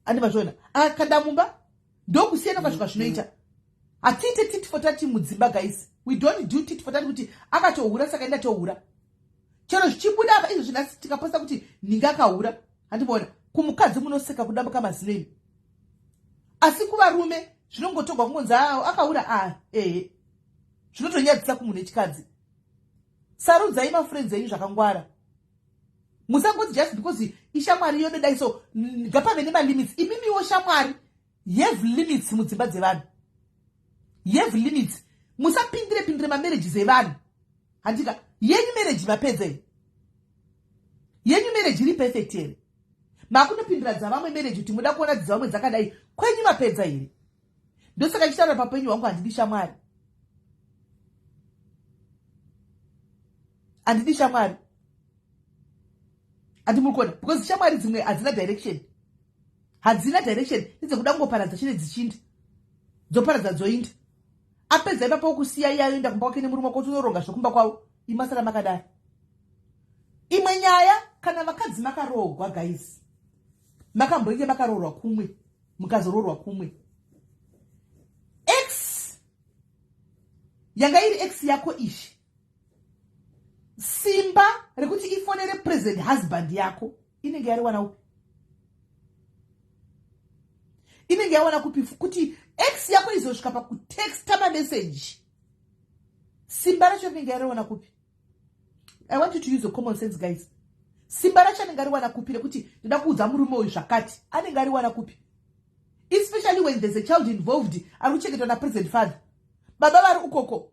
B: Andimazviona, akanda mumba. Ndokusiyana kwazvika zvinoita. Hatiite tit for tat mudzimba, guys. We don't do tit for tat kuti akatohura saka enda tohura. Chero zvichibuda apa izvo zvinhasi, tikaposta kuti nhinga akahura, handimaona, kumukadzi munoseka kudambuka mazino imi, asi kuvarume zvinongotogwa kungonzi akahura. A ehe, zvinotonyadzisa kumunhu echikadzi. Sarudzai mafriends enyu zvakangwara. Musangoti just because ishamwari yododai so. Ngapave nemalimits. Imimiwo shamwari, have limits mudzimba dzevanhu, have limits. Musapindire pindire mamarriages evanhu, handika? Yenyu marriage mapedza here? Yenyu marriage iri perfect here? Makunopindira dzavamwe marriage kuti muda kuona dzavamwe dzakadai. Kwenyu mapedza here? Ndosaka chitaura papenyu hwangu, handidi shamwari, handidi shamwari. Handi muri kuona? Because shamwari dzimwe hadzina direction, hadzina direction, ndedzekuda kungoparadza chine dzichinda, dzoparadza, dzoinda. Apedza ipapo kusiya iye ayoenda kumba kwake nemurume wako, unoronga zvokumba kwavo, imasara makadaro. Imwe nyaya, kana vakadzi makaroogwa, guys, makamboinge makaroorwa kumwe, mukazoroorwa kumwe, ex yanga iri ex yako izvi, simba rekuti ifonere present husband yako inenge yariwana upi? Inenge yawana kupi kuti ex yako izosvika pakutexta mameseji? Simba racho rinenge yariwana kupi? I want you to use your common sense, guys. Simba racho anenge ariwana kupi rekuti ndoda kuudza murume uyu zvakati? Anenge ariwana kupi, especially when there's a child involved ari kuchengetwa napresent father, baba vari ukoko,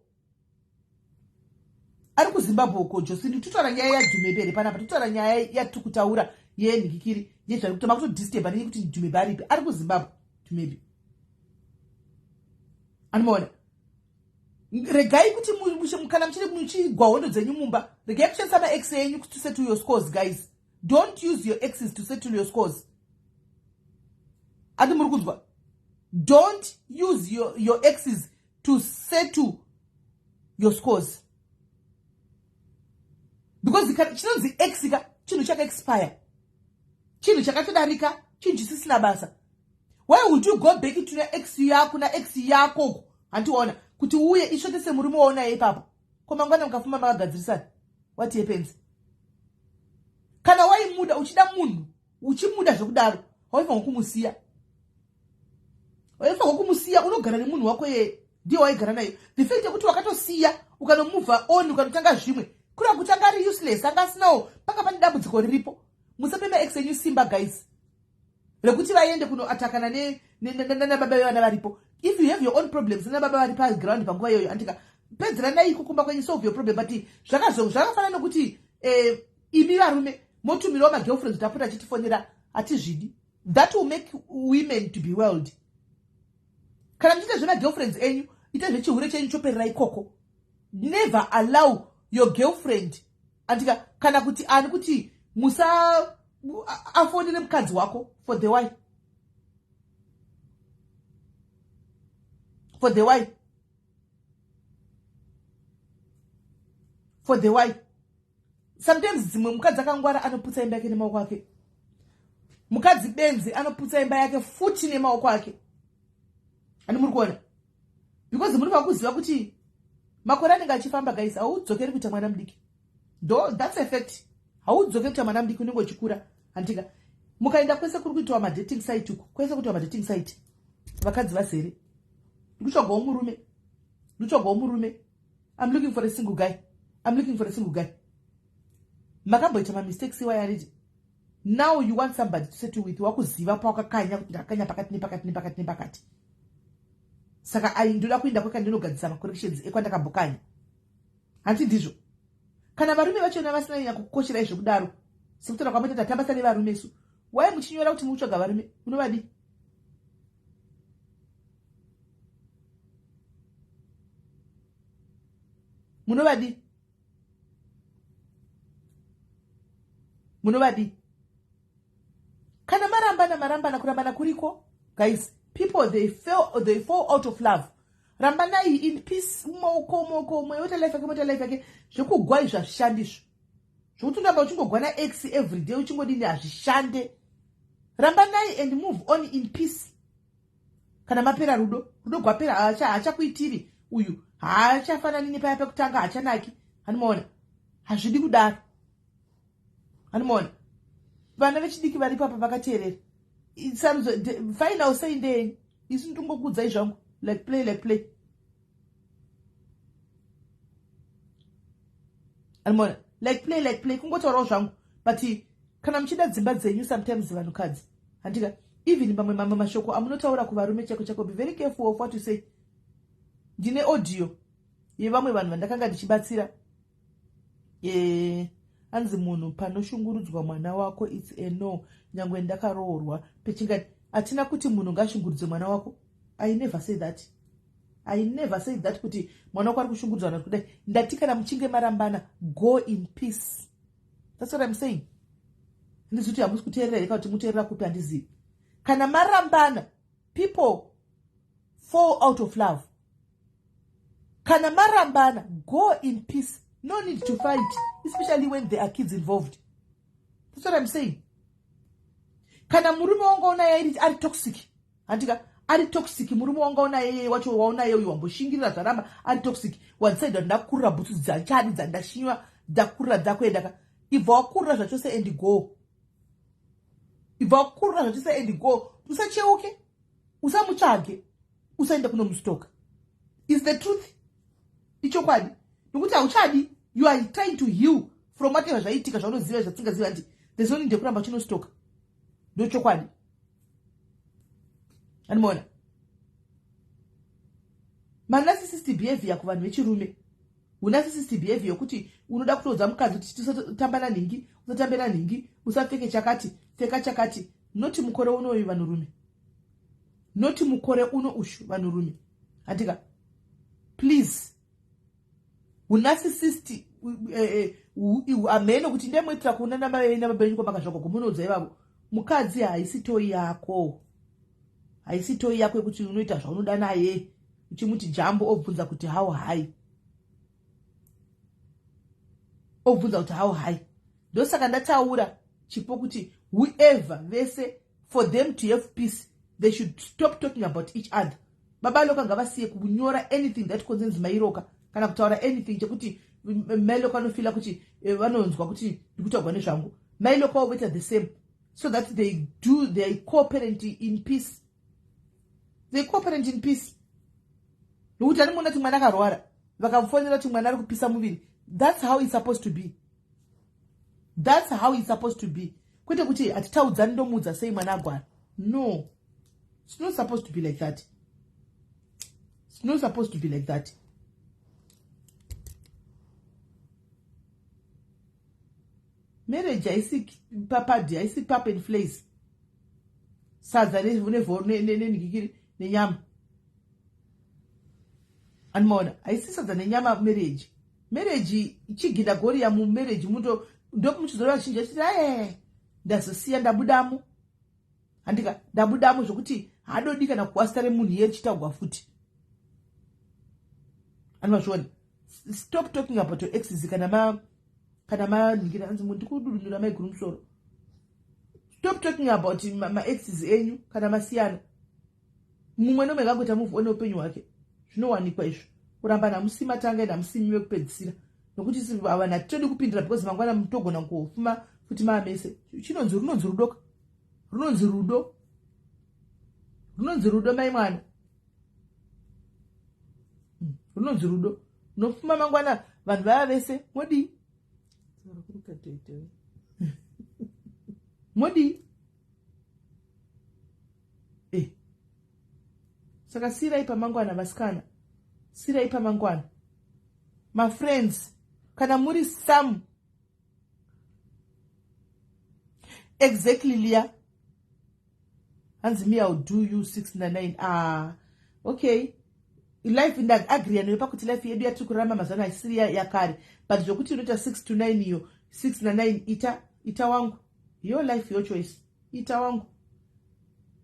B: ari kuZimbabwe uko? Josini, totaura nyaya yaDhumebe here panapa? Totaura nyaya yatiri kutaura yenhikikiri yezvari kutama kutodisturba neyekuti Dhumebe aripi. Ari kuZimbabwe Dhumebe, anomaona. Regai kuti kana muchiri muchigwa hondo dzenyu mumba, regai kushandisa maex enyu to settle your scores. Guys, don't use your exes to settle your scores. Ati muri kunzwa? Don't use your exes to settle your scores, because chinonzi ex ka chinhu chakaexpire, chinhu chakatodarika, chinhu chisisina basa. Why would you go back to ex yako, naex yako? Handiona kuti uye isvotese murume waonaye ipapo. Ko mangwana mukafuma makagadzirisana, what happens? Kana waimuda, uchida munhu, uchimuda zvekudaro, waifanwa kumusiya, waifanwa kumusiya. Unogara nemunhu wako yeye ndiye waigara naye. The fact yekuti wakatosiya, ukanomove on, ukanotanga zvimwe, kureva kuti anga ari useless, anga asinawo, panga pane dambudziko riripo. Musape maex enyu simba, guys, rekuti vaende kunoatakana nababa vevana varipo. If you have your own problems nababa vari paground panguva iyoyo, andika pedzeranai iko kumba kwenyu, solve your problem. But zvakafanana nokuti imi varume motumirawo magirlfriends kuti apota achitifonera. Hatizvidi. That will make women to be world. Kana muchiita zvemagirlfriends enyu, ita zvechihure chenyu choperera ikoko. Never allow your girlfriend, andika, kana kuti ani, kuti musa afonere mukadzi wako. For the why? For the why? For the why? Sometimes dzimwe mukadzi akangwara anoputsa imba yake nemaoko ake. Mukadzi benzi anoputsa imba yake futi nemaoko ake. Ani muri kuona? Because muri vakuziva kuti makore anenge achifamba, guys, haudzokeri kuita mwana mudiki. Ndo that's a fact. Haudzokeri kuita mwana mudiki, unenge uchikura, handika? Mukaenda kwese kuri kuitwa madating site uku, kwese kuitwa madating site, vakadzi vazere. Ndikutsvagawo murume, ndikutsvagawo murume. I'm looking for a single guy, I'm looking for a single guy. Makamboita mamistakes iwaya already. Now you want somebody to settle with. Wakuziva pawakakanya kuti ndakakanya pakati nepakati nepakati nepakati, saka ai ndoda kuenda kweka ndinogadzisa macorrections ekwandakambokanya. Hanti ndizvo? Kana varume vachona vasina nyanya kukosherai zvekudaro, sekutaura kwamoita tatambasa nevarume isu, wai muchinyora kuti mutsvaga varume? Munovadii? Munovadii? Munovadii? Kana marambana, marambana, kurambana kuriko, guys. People, they fall out of love. Rambanai in peace. Moko moko, umwe oita life yake, moita life yake. Zvekugwa izvi hazvishandi izvo, zvokuti unamba uchingogwa naex every day uchingodini, hazvishande. Rambanai and move on in peace. Kana mapera rudo, rudo gwapera, haachakuitiri uyu, haachafanani nepaya pekutanga, haachanaki. Hanimaona, hazvidi kudaro. Hanimaona, vana vechidiki varipo apa vakateerera. Sarudzo final say ndeyenyu. Isu ndingokuudzai zvangu, like play, like play. Hanimaona, like play, like play, kungotaurawo zvangu. But kana muchida dzimba dzenyu, sometimes vanhukadzi, handika, even pamwe mamwe mashoko amunotaura kuvarume chako chako, be very careful of what you say. Ndine audio yevamwe vanhu vandakanga ndichibatsira. Anzi munhu panoshungurudzwa mwana wako, it's a no. Nyange ndakaroorwa pechingati, hatina kuti munhu ngashungurudze mwana wako. I never say that. I never say that kuti mwana wako ari kushungurudzwa na kudai. Ndati kana muchinge marambana, go in peace. That's what I'm saying. Handizivi kuti hamusi kuteerera here, kana kuti muteerera kupi, handizivi. Kana marambana, people fall out of love. Kana marambana, go in peace. No need to fight, especially when there are kids involved. That's what I'm saying. Kana murume wanga unaye ari toxic, handika, ari toxic, murume wanga unaye wacho waunaye uyu, wamboshingirira zvaramba, ari toxic, wadecide kuti ndakurira bhutsu dzachadi dzandashinywa, dzakurira, dzakuenda ka, ibva wakurira zvachose and go. Ibva wakurira zvachose and go. Usacheuke, usamutsvage, usaenda kunomustoka. Is the truth, ichokwadi, nokuti hauchadi. You are trying to heal from whatever zvaitika, zvaunoziva, zvatingaziva nti there's no need yekuramba uchinostoka. Ndochokwadi. Andimaona manarcissist behavior kuvanhu vechirume, unarcissist behavior yokuti unoda kutoudza mukadzi kuti tisatamba nanhingi, usatambe nanhingi, usapfeke chakati, pfeka chakati. Noti mukore unoyu, vanhurume, noti mukore uno ushu, vanhurume, handika, please, unarcissist hameno kuti ndemuitira kuona namai nababa venyu kwamakazvakwa kumunoudza ivavo. Mukadzi haisi toy yako, haisi toy yako yekuti unoita zvaunoda naye, uchimuti jump, obvunza kuti how high, obvunza kuti how high. Ndosaka ndataura chipo kuti whoever vese, for them to have peace, they should stop talking about each other. Baba Loka ngavasiye kunyora anything that concerns Mairoka, kana kutaura anything chekuti Mailoka anofeela kuti vanonzwa kuti ndikutaurwa nezvangu. Mailoka voita the same, so that they do their co-parent in peace. They co-parent in peace, nokuti animona kuti mwana akarwara, vakamufonera kuti mwana ari kupisa muviri. That's how it's supposed to be. That's how it's supposed to be, kwete kuti hatitaudzani, ndomuudza sei mwana agwara. No, it's not supposed to be like that. It's not supposed to be like that. Marriage haisi papadi, haisi pap and vleis, sadza nenhikikiri nenyama. Animaona, haisi sadza nenyama marriage. Marriage chiginda goriya. Mumarriage muto ndomuchizoreva vazhinji vachiti, ae, ndazosiya, ndabudamo, handika, ndabudamo, zvokuti haadodi kana kuwasita remunhu iye richitaugwa futi. Animazviona, stop talking about your exes. Kana manhingira, anzi ndikududunura maiguru musoro. Stop talking about maexes enyu kana masiyana. Mumwe nomwe ngangoita move on neupenyu hwake. Zvinowanikwa izvo. Kuramba namusi matanga, namusimi vekupedzisira, nokuti vanhu hatitodi kupindira, because mangwana mutogona kufuma futi maamese. Chinonzi runonzi rudoka, runonzi rudo, runonzi rudo, mai mwana, runonzi rudo. Unofuma mangwana vanhu vaya vese modii? Modii? Saka sirai pamangwana, vasikana, sirai pamangwana. Mafriends, kana muri some, exactly Lia, hanzi, "Me, I'll do you 699." Ah, okay. Life, ndaagriya newe pakuti life yedu yatiri kurarama mazano haisiri yakare, but zvokuti unoita 6 to 9 iyo, 6 na9, ita, ita wangu, your life, your choice. Ita wangu,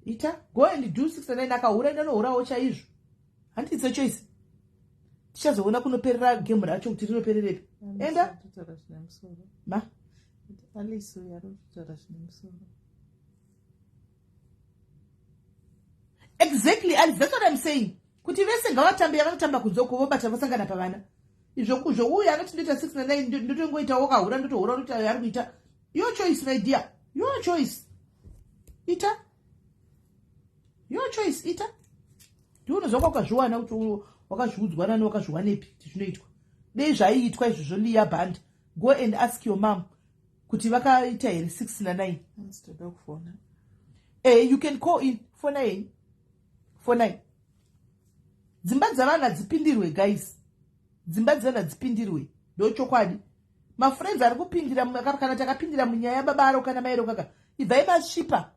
B: ita, go and do 69. Akahura, ndanohurawo chaizvo. Handiti it's a choice? Tichazoona kunoperera game racho kuti rinopererepi. Enda.
A: Kutaura zvine musoro.
B: Ma?
A: Alice uyo ari kutaura zvine musoro.
B: Exactly, and that's what I'm saying, kuti vese ngavatambe yavanotamba kunze uko, vobata vasangana pavana. Izvo zvouyo anoti ndoita 69, ndotongoita, wakahura, ndotohura, ndoita ari kuita. Your choice, my dear, your choice. Ita your choice, ita. Ndiunozva kwakazviwana kuti wakazviudzwa nani, wakazviwanepi kuti zvinoitwa. Dei zvaiitwa izvozvo. Liya band, go and ask your mom kuti vakaita here 6 na9.
A: Hanzi toda kufona.
B: You can call in. Fona yenyu, fonai. Dzimba dzavanhu hadzipindirwe, guys, dzimba dzevanhu hadzipindirwe, ndo chokwadi. Mafriends ari kupindira, kana takapindira munyaya yababa aro kana mairo kaka, ibvai masvipa.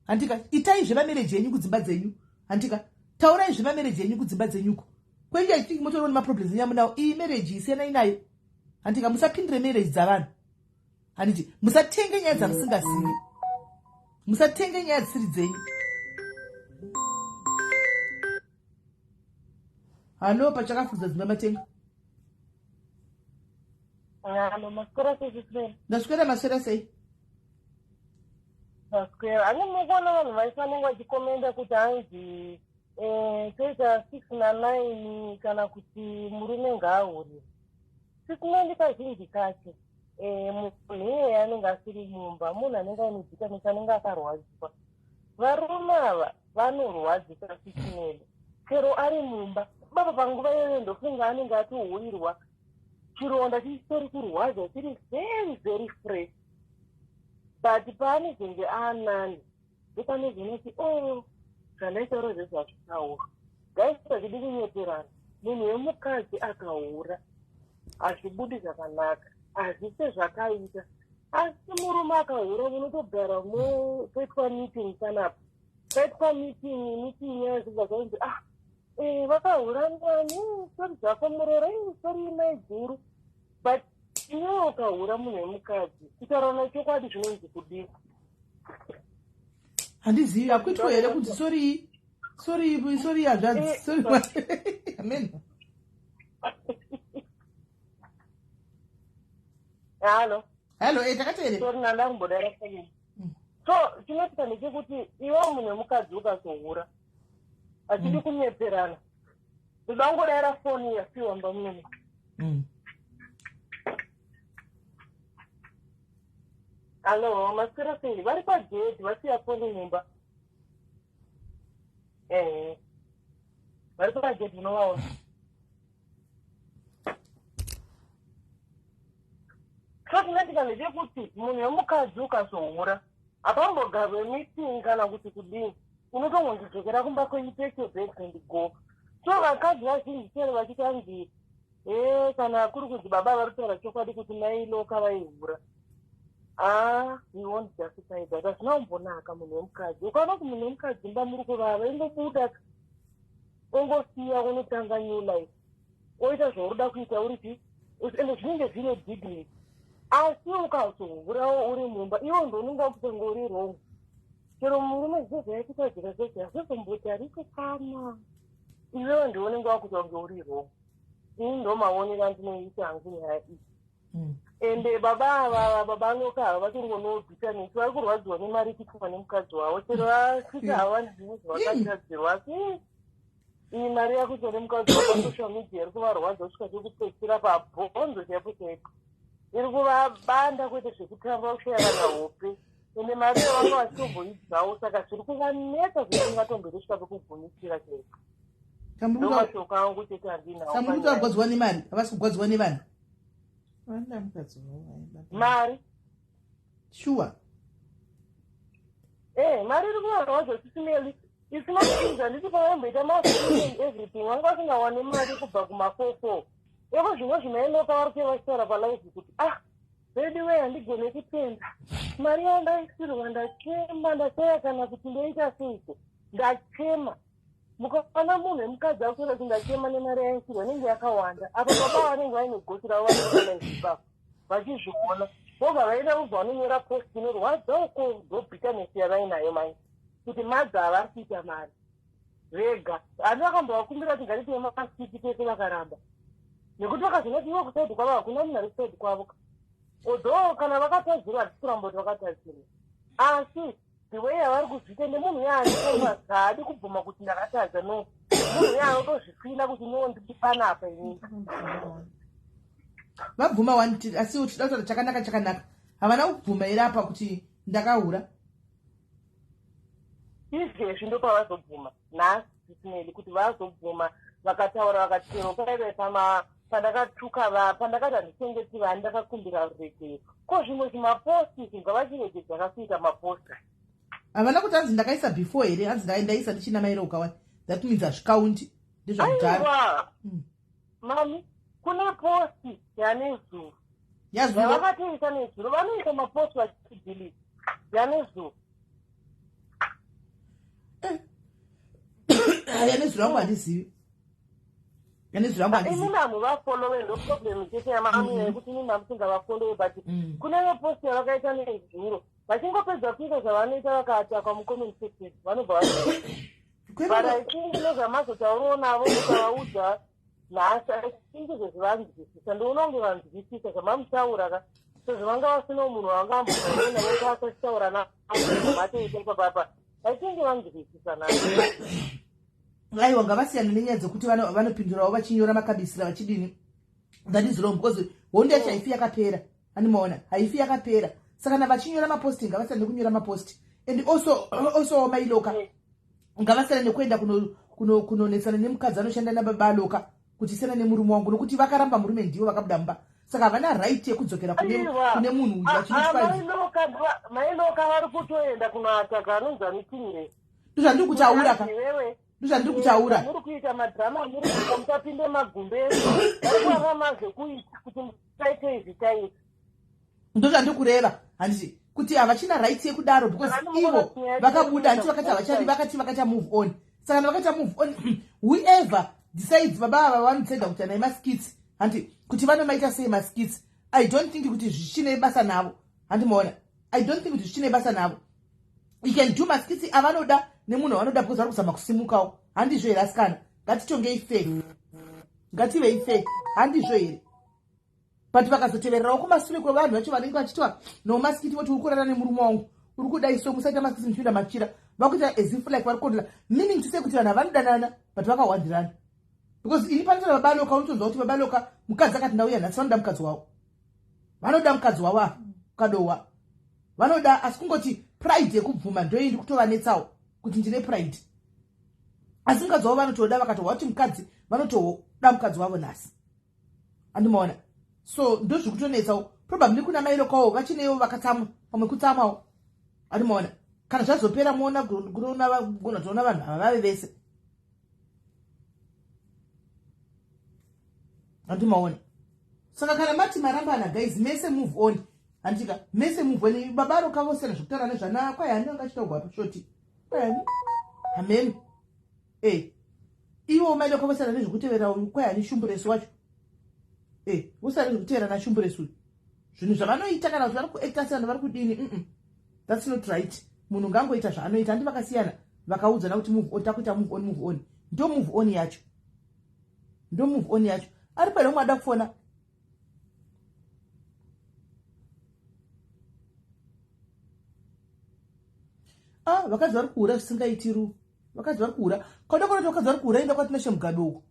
B: Handika itai zvemamarriage enyu kudzimba dzenyu, handika taurai zvemamarriage enyu kudzimba dzenyuko kwenyu. I think motoriwo nemaproblems enyu amunawo. Iyi marriage isiyanai nayo, handika musapindire marriage dzavanhu. Handiti musatenge nyaya dzamusingazivi, musatenge nyaya dzisiri dzenyu. Hallo, pachakafudza dzimba matenga.
D: Halo, maswera sei, sisibeni?
B: Ndaswera, maswera sei?
D: Maswera. Ani mukuona vanhu vaifanenge vachikomenda kuti hanzi toita 6 na9 kana kuti murume ngaaurire. Sisimeni, kazhinji kacho munhu iyeye anenge asiri mumba, munhu anenge aine bitterness, anenge akarwadziwa. Varume ava vanorwadzisa, sisimeni, chero ari mumba. Baba panguva iyoyo ndofunga anenge atohurirwa, chironda chichitori kurwadza, chiri very very fresh, but paanozenge aanani ndopanozonoti, "O, zvandaitaura zvezvazvitaura." Guys, hazvidi kunyeperana. Munhu wemukadzi akahura hazvibudi zvakanaka, hazvise zvakaita. Asi murume akahura, unotogara poitwa meeting panapa, paitwa meeting, meeting yazvibva zvainzi, "Ah, vakahura nani? Sorry zvako murora, sorry mai guru." But iwewe ukahura, munhu wemukadzi, kutaura chokwadi, zvinonzi kudii?
B: Handizivi, hakuitwa here kunzi sorry, sorry, sorry hanzvadzi, sorry? Amen.
D: Halo?
B: Hallo, takateerera.
D: Sorry, nanda kumbodaira foni. So chinoitika ndechekuti iwe munhu wemukadzi ukazohura, hazvidi kunyeperana. Ndoda kungodaira foni yapiwa mba munene. Hallo, maswera sei? Vari pagedhi, vasiya foni mumba. Ehe, vari pagedhi, unovaona. So chinoitika ndechekuti munhu wemukadzi ukazohura, hapambogarwe meeting kana kuti kudini, unotongondidzokera kumba kwenyu, take your bags and go. So vakadzi vazhinji chero vachiti hanzi e kana kuri kunzi baba vari kutaura chokwadi kuti mailoka vaihura, ah, we won't justify that. Hazvina kumbonaka. Munhu wemukadzi, ukaona kuti munhu wemukadzi mba muri kuvava, ingobuda, ongosiya, unotanga new life, oita zvauroda kuita uri chi, ende zvinenge zvine dignity. Asi ukazohurawo uri mumba, iwo ndounenge wakutonge uri wrong. Chero murume zvo zvaitika zvika zvese hazvizombotarisi kana iwewe ndounenge wakutonge uri wrong. Ini ndo maonero andinoita hangu nyaya iyi. Ende baba ava, baba Loka ava, vatongonobhitanisi, vari kurwadziwa nemari ichiitwa nemukadzi wavo. Chero vasvika havani zvimwe zvavakagadzirwa, asi iyi mari yakuitwa nemukadzi wavo pasocial media iri kuvarwadza kusvika pekupedzisira, pabhonzo chaipo chaipo iri kuvabanda, kwete zvekutamba, kushaya kana hope. Ende mari iyo vanga vachitomboidyawo, saka zviri kuvanetsa zvekuti vatomberi kusvika pekugumisira chaipo. Ndomashoko angu chete andinawo.
B: Samuri kuti vagwadziwa nemari, havasi kugwadziwa nevanhu.
A: Vanoda mukadzi wavo, vaibata.
D: Mari.
B: Sure.
D: Mari iri kuvarwadza, sisimeli. It's not easy. Handiti pavaimboita mafilm and everything, vanga vasingawani mari kubva kuma44 eko. Zvimwe zvimainoka vari kuye vachitaura palive kuti, "Ah, ready way, handigone kutenda mari yandaisirwa, ndachema, ndashaya kana kuti ndoita seiko, ndachema." Mukaona munhu wemukadzi akutora kuti ndachema nemari yaisirwa, inenge yakawanda. Apa baba vanenge vaine gotsi ravo, vari palive ipapo vachizviona. Vobva vaenda vobva vanonyora post inorwadza uko, ndo bitterness yavainayo manje, kuti madza havari kuita mari vega. Ani vakambovakumbira kuti ngatite maskits tese, vakaramba, nekuti vakazoona kuti ivo kuside kwavo hakuna munhu ari kuside kwavo. Although kana vakatadzirwa, hatisi kuramba kuti vakatadzirwa, asi the way yavari kuzviita nemunhu yaanikomas haadi kubvuma kuti ndakatadza. No, munhu yaanotozvifeela kuti no, ndiri panapa inini.
B: Vabvuma wani, asi tida kutaura chakanaka chakanaka. Havana kubvuma here apa kuti ndakahura?
D: Izvezvi ndopavazobvuma nhasi zvisineli kuti vazobvuma. Vakataura vakati chero paive pama pandakatuka va pandakati handichengeti vani, ndakakumbira ruregero. Ko zvimwe zvimaposts ngavachiregedza kasuita maposts.
B: Havana kuti hanzi ndakaisa before here? Hanzi ndaisa ndichina mairoka wani. That means hazvikaunti, ndezvakudhara.
D: Aiwa. Mami, kune post yanezuro.
B: Yazuro.
D: Yavakatoisa nezuro. Vanoisa maposts vachidelete yanezuro.
B: Yanezuro yangu handizivi, yanezuro yangu handizivi.
D: Imimi hamuvafollowe, ndo problem chete yamami, yekuti imimi hamusingavafollowe, but kune vepost yavakaita nezuro, vachingopedza kuita zvavanoita, vakaattackwa mucomment section, vanobva va but I think nezvamazotaurawo navo, mukavaudza nhasi, I think zvezvivanzwisisa. Ndoona kunge vanzwisisa zvamamutaura ka, sezvo vanga vasina munhu wanga ambotaura navo taasachitaura navo matoita ipapapa. I think vanzwisisa nhasi.
B: Aiwa, ngavasiyana nenyaya dzekuti vanopindurawo vachinyora makabisira vachidini. That is wrong, because hondo yacho haifi yakapera. Animaona, haifi yakapera. Saka kana vachinyora mapost, ngavasiyana nekunyora mapost. And also mailoka ngavasiyana nekuenda kunonetsana nemukadzi anoshanda nababa aloka kuti siyana nemurume wangu, nokuti vakaramba murume, ndivo vakabuda mumba, saka havana right yekudzokera kune munhu uyu vachinoti.
D: Mailoka vari kutoenda kunoattacka anonzi anitingire.
B: Ndozvandiri kutaura ka.
D: Iwewe.
B: Ndozvandiri kutaura.
D: Muri kuita madrama, muri kuita musapinde magumbezi, vari kurarama zvekuita kuti musaite izvi taizvi.
B: Ndozvandiri kureva, handiti, kuti havachina right yekudaro, because ivo vakabuda, handiti? Vakati havachadi, vakati vakaita move on. Saka kana vakaita move on, whoever decides, baba ava vanodecida kuti anai maskits, handi, kuti vanomaita sei maskits, I don't think kuti zvichine basa navo. Handimaona, I don't think kuti zvichine basa navo. You can do maskits avanoda nemunhu avanoda, because vari kuzama kusimukawo, handizvo here? Asikana, ngatitongei fair, ngativei fair, handizvo here? But vakazotevererawo kumasure kwevanhu vacho vanenge vachitwa nomaskits, voti uri kurara nemurume wangu, uri kudai, so musaita maskits muchipinda machira, vakuita as if like vari kucontrola, meaning to say kuti vanhu havanodanana but vakahwandirana. Because ini panotora babaloka, unotonzwa kuti babaloka mukadzi akati ndauya nhasi, vanoda mukadzi wavo, vanoda mukadzi wavo apa ukadohwa vanoda, asi kungoti pride yekubvuma ndoindi kutovanetsawo kuti ndine pride, asi mukadzi wavo vanotoda. Vakatohwa kuti mukadzi, vanotoda mukadzi wavo nhasi, andimaona? So ndozviri kutonetsawo. Probably kuna mailokawo vachinewo vakatsamwa, pamwe kutsamwawo, andimaona? Kana zvazopera, muona gona toona vanhu ava vave vese, andimaona? Saka kana mati marambana, guys, mese move on, handika? Mese move on. Baba roka vosiyana zvekutaura nezvana kwayani anga achitaurwa pashort kwayani hameno e ivo mailoka vosiyana nezvekutevera uyu kwayani shumburesi wacho e vosiyana nezvekutevera nashumburesi uyu, zvinhu zvavanoita, kana kuti vari kuacta siyana, vari kudini. That's not right. Munhu ngangoita zvaanoita, handi? Vakasiyana, vakaudzana kuti move on, takuita move on, move on, ndo move on yacho, ndo move on yacho. Ari pano umwe ada kufona. Ah, vakadzi vari kuhura zvisingaiti ru, vakadzi vari kuhura. Kauda kuona kuti vakadzi vari kuhura, enda kwaTinashe Mugabe uko.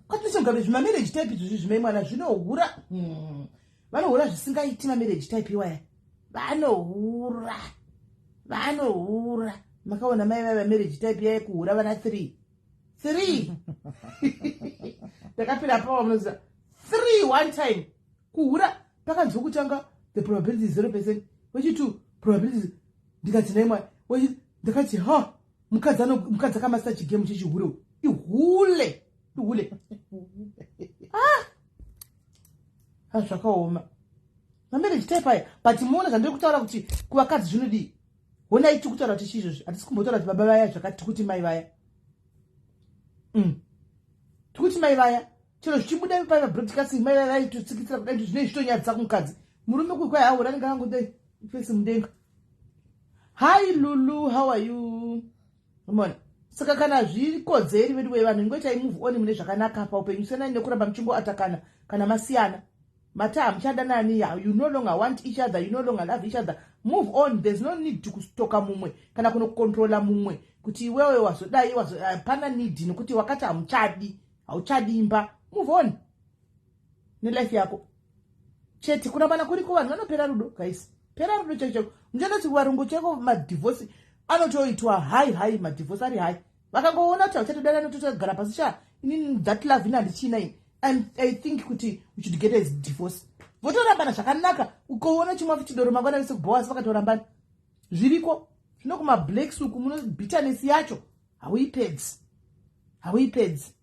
B: KwaTinashe Mugabe, zvimamarriage type izvozvi zvimai mwana zvinohura. Vanohura zvisingaiti, mamarriage type iwaya vanohura, vanohura. Makaona mai vaiva marriage type yai kuhura vana 3 3, ndakapira pawa, munoziva, 3 one time kuhura. Pakanzi wekutanga, the probability is 0%, wechi2 probability, ndikati naimwa, ndakati ha, mukadzi mukadzi akamasta chigame chechihure, ihule, ihule. Ah, ah, zvakaoma mamarriage type aya. But muona zvandiri kutaura kuti kuvakadzi zvinodii? Honai, tiri kutaura kuti chiizvozvi, hatisi kumbotaura kuti baba vaya zvakati, tikuti mai vaya. Tikuti mai vaya. Chero zvichibuda paiva broadcasting, mai vaitotsikitsira kudai, zvinei zvitonyadzisa kumukadzi. Murume kukwai aura anenge angodai fesi mudenga. Hi Lulu, how are you? Mona, saka kana zvikodzeri vedu vevanhu, ingoitai move on mune zvakanaka paupenyu. Siyanai nekuramba muchingoatakana. Kana masiyana, mati hamuchadanani, you no longer want each other, you no longer love each other, move on. There's no need to kustoka mumwe kana kunokontrola mumwe kuti iwewe wazodai. Hapana need, nekuti wakati hamuchadi, hauchadi imba. Move on nelife yako chete. Kurambana kuriko, vanhu vanopera rudo, guys, pera rudo chaiko chaiko. Muchandoti varungu chaiko, madivorce anotoitwa high high, madivorce ari high. Vakangoona kuti hauchatodana, totogara pasi, sha, inini that love ini handichina ini, and I think kuti we should get a divorce. Votorambana zvakanaka. Ukoona chimwe futi doro mangwana vese kubhowasi vakatorambana, zviriko. Zvino kumablacks uku muno bitterness yacho hauipedzi, hauipedzi.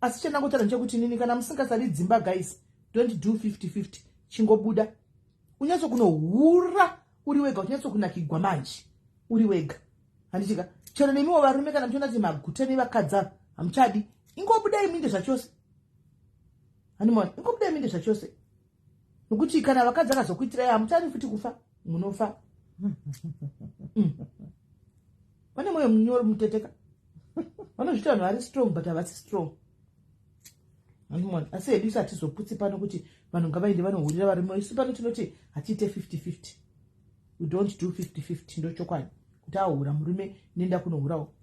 B: Asi chandangotaura ndechekuti nini, kana musingasadi dzimba, guys, don't do 50-50. Chingobuda unyatso kunohura uri wega, uchinyatsokunakigwa manje uri wega, handitika? Chero nemiwo varume, kana muchiona kuti maguta nevakadzi ava hamuchadi, ingobudai muinde zvachose, hanimona? Ingobudai muinde zvachose, nokuti kana vakadzi akazokuitirai, hamuchadi futi kufa, munofa. Vane mwoyo munyoro muteteka, vanozvita vanhu vari strong, but havasi strong, hanimona? Asi hedu isu hatizoputsi pano kuti vanhu ngavaende vanohurira varume. Isu pano tinoti hatiite 50-50, we don't do 50-50. Ndochokwadi kuti ahura murume, nenda kunohurawo,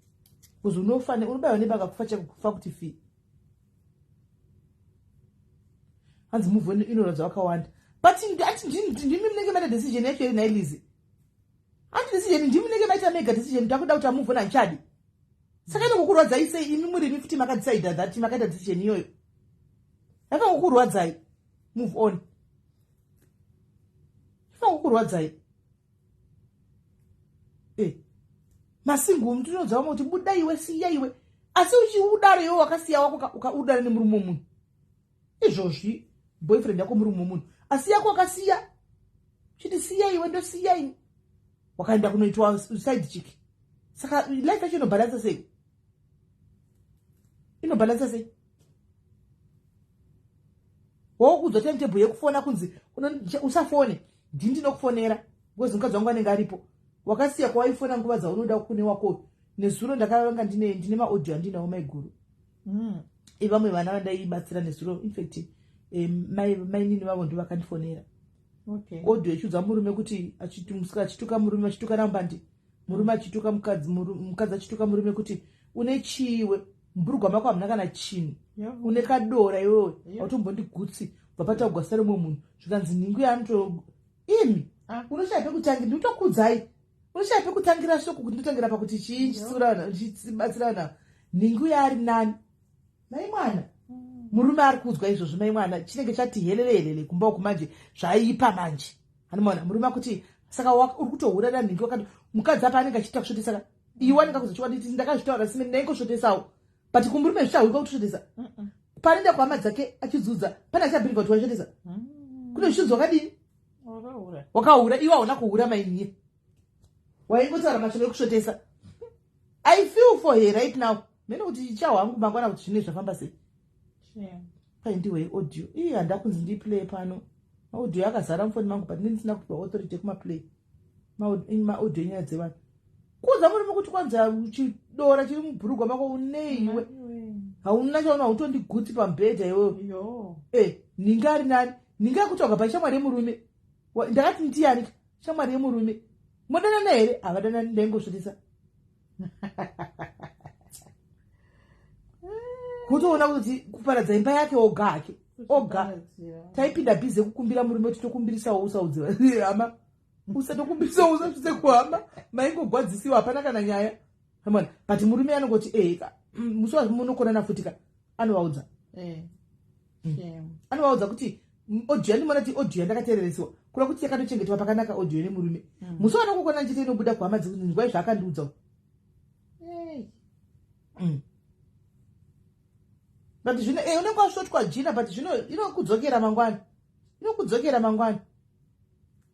B: kuzi unofa, unobayiwa nebanga, kufa chako, kufa kuti fi. Hanzi move on inoradza vakawanda, but ati ndimi munenge maita decision yacho iri nailizi. Handi decision, ndimi munenge maita mega decision, takuda kuti amove on, handichadi. Saka inokukurwadzai sei imi murimi futi makadecida that makaita decision iyoyo? Yakangokurwadzai move on yakangokurwadzai. Masingle tinodza vamwe kuti buda iwe, siya iwe, asi uchiudaro iwe wakasiya wako, ukaudara nemurume womunhu izvozvi, boyfriend yako murume womunhu, asi yako wakasiya chiti siya iwe, ndosiya ini, wakaenda kunoitwa side chick. Saka life yacho inobhalansa sei? Inobhalansa sei? Wokuudzwa timetable yekufona kunzi usafone, ndini ndinokufonera because mukadzi wangu anenge aripo. Wakasiya kwawaifona nguva dzaunoda kune wako. Nezuro ndakavanga ndine maaudio andinawo maiguru. Ivamwe vana vandaibatsira nezuro, infact mainini vavo ndo vakandifonera audio ichiudza murume kuti achituka murume, achituka nambandi, murume achituka mukadzi, mukadzi achituka murume kuti une chiwe mburugwa mako, hamuna kana chinhu, une kadora iwewe, hautombondigutsi, bva pataugwa zita remumwe munhu, zvikanzi nhingu yaanoto imi. Unoshaya pekutangira, ndinotokudzai, unoshaya pekutangira shoko kuti ndotangira pakuti chii chibatsira vanhu. Nhingu yaari nani mai mwana, murume ari kuudzwa izvozvo mai mwana, chinenge chati helele helele kumba uku manje, zvaipa manje, anomaona murume akuti saka uri kutohura nanhingi wakati mukadzi apa anenge achiita kusvotesa ka, iwe anenge akuza chokwadi kuti ndakazvitaura sime, ndaingosvotesawo, but kumurume zvichahwika kutosvotesa. Panoenda kuhama dzake achidzudza, pane achabhirika kuti wasvotesa, kune zvichidzi wakadini, wakahura iwe, hauna kuhura mainie, waingotaura mashoko ekusvotesa. I feel for her right now, mene kuti chichahwangu mangwana kuti zvine zvafamba sei. Paindiwei audio ii, handakunzi ndiplay pano, maaudio akazara mufoni mangu, but ndisina kupiwa authority yekumaplay maaudio enyaya dzevanhu. Kuudza murume kuti kwanza chidora chiri mubhurugwa mako uneiwe, hauna chaona, hautondigutsi pamubhedha iwewe. E, nhingi ari nani, nhingi yakutaurwa paishamwari yemurume. Ndakati ndiyani shamwari yemurume? Modanana here? Havadanani, ndaingosvotesa. Kutoona kuti kuparadza imba yake oga hake oga. Taipinda busy yekukumbira murume kuti tokumbirisawo usaudze hama, usatokumbirisawo, usasvitse kuhama, maingogwadzisiwa, hapana kana nyaya. Amona, but murume anongoti eheka, musi wamunokonana futi ka, anovaudza. Anovaudza kuti audio yandimona kuti audio yandakateereresiwa kuda kuti yakatochengetwa pakanaka audio nemurume. Musi wanongokona chete inobuda kuhama dzekuti nzwai zvaakandiudza. But zvino unenge wasvotwa jina, but zvino inokudzokera mangwana, inokudzokera mangwana,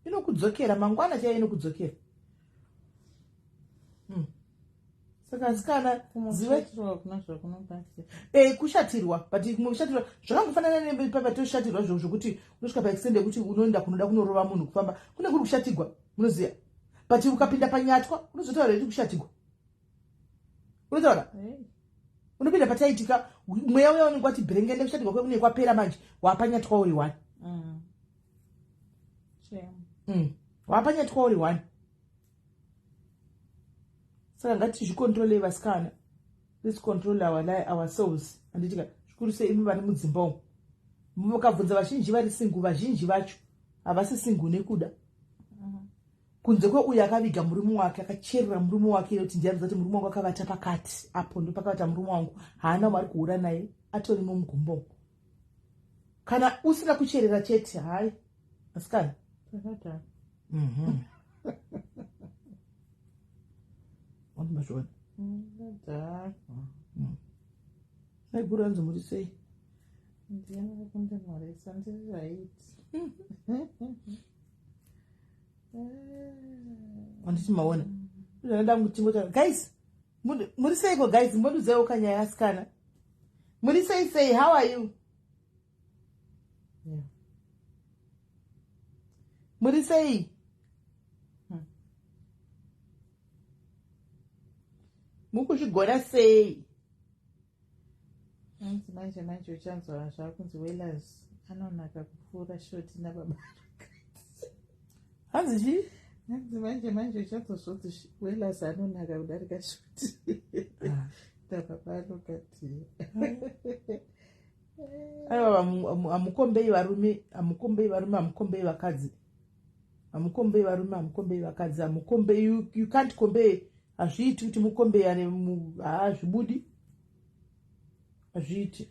B: inokudzokera mangwana chaiyo, inokudzokera. Saka asikana zive
A: Kushatirwa kuna zvakunobatsira.
B: Eh, kushatirwa, but kumwe kushatirwa zvakangofanana nepatoshatirwa zvokuti unosvika paextend yekuti unoenda kunoda kunorova munhu kufamba kune kuri kushatigwa, munoziva. But ukapinda panyatwa unozotaura kuti kushatigwa, unotaura.
A: Hey.
B: Unopinda pataitika mweya uya unenge wati bherengende, kushatigwa kwekunenge kwapera, manje wapanyatwa uri one.
A: Shame.
B: Wapanyatwa uri one. Saka ngatizvikontrolei vasikana, let's control ourselves, handitika? Zvikuru sei imi vari mudzimba umu, mukabvunza vazhinji vari single, vazhinji vacho havasi single nekuda, kunze kweuyo akaviga murume wake, akacherera murume wake, kuti ndiyaridza kuti murume wangu akavata pakati apo, ndo pakavata murume wangu, haana umwe ari kuhura naye, atorimo mugombo umu. Kana usina kucherera chete, hai asikana.
A: Takadhakwa.
B: Wandimazviona.
A: Takadhakwa.
B: Maiguru anzi muri sei?
A: Ndiani akundimhoresa? Ndiri right.
B: Handiti maona zvanoda kutingota? Guys, muri seiko guys? Mbondiudzaiwo kanyaya, asikana. Muri sei sei? How are you?
A: Yeah.
B: Muri sei? Mukuzvigona sei?
A: Hanzi manje manje uchanzwa zvakunzi Wellers anonaka kupfuura Shoti nababa.
B: Hanzi chii?
A: Hanzi manje manje uchanzwa zvonzi Wellers anonaka kudarika Shoti nababa anokati.
B: Aiwa, hamukombei varume, hamukombei varume, hamukombei vakadzi, hamukombei varume, hamukombei vakadzi, hamukombei. You can't compare. Hazviiti kuti mukombeyane, hazvibudi, hazviiti.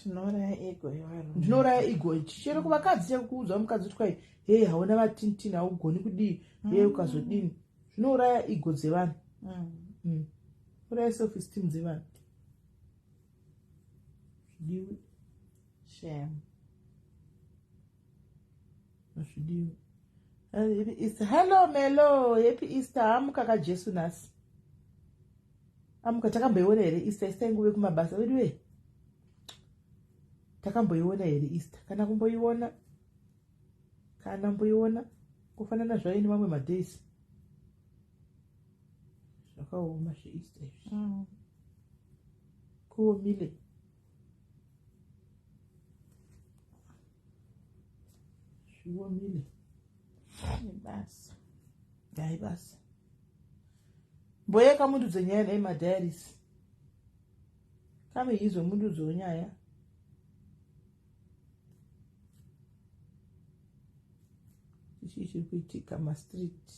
A: Zvinouraya ego yevarume.
B: Zvinouraya ego. Chero kuvakadzi, chero kuudza mukadzi kuti kwai, hei, hauna vatintini, haugoni kudii, hei, ukazodini, zvinouraya ego dzevanhu. Uraya self esteem dzevanhu, zvidiwi.
A: Shame.
B: Hazvidiwi. Happy Easter. Hello Melo, happy Easter. Amuka kaJesu nhasi, amuka. Takamboiona here Easter? Easter inguve kumabasa wedu we. Takamboiona here Easter? Kana kumboiona, kana mboiona kufanana zvayo nemamwe madays. Zvakaoma zveEaster izvi. Kuomile. Zviomile.
A: Ibasa.
B: Hayi basa. Mboyeka muntu dzenyaya nhai madiaries. Kame yizwe muntu dzonyaya. Ichi chiri kuitika mastreet.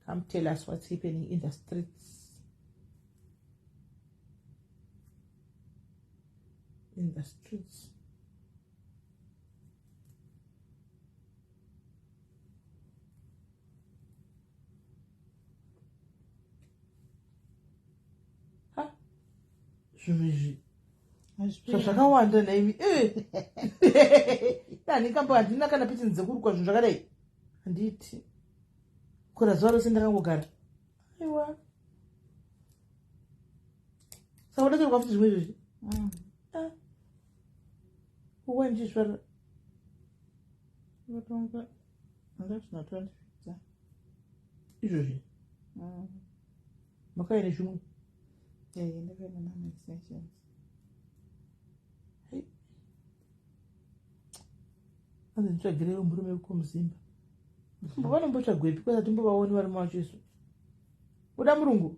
B: Come tell us what's happening in the streets. In the streets. Ha, zvinhu izvi zvakawanda naimi. Handikambo, handina kana patience dzekurukwa zvinhu zvakadai. Handiti kora zuva rose ndakangogara. Aiwa, saka udatorwa futi zvimwe izvozvi. Uwa ndichizvara.
A: Unotonga ndozvinotondifita.
B: Izvozvi makaine zvimwe.
A: Eh, ndakaenda nama-extensions.
B: Anzi nditsvagirewo murume wekumuzimba. Vanombotsvagwepi kwese? Timbovaoni varume vacho isu. Uda murungu?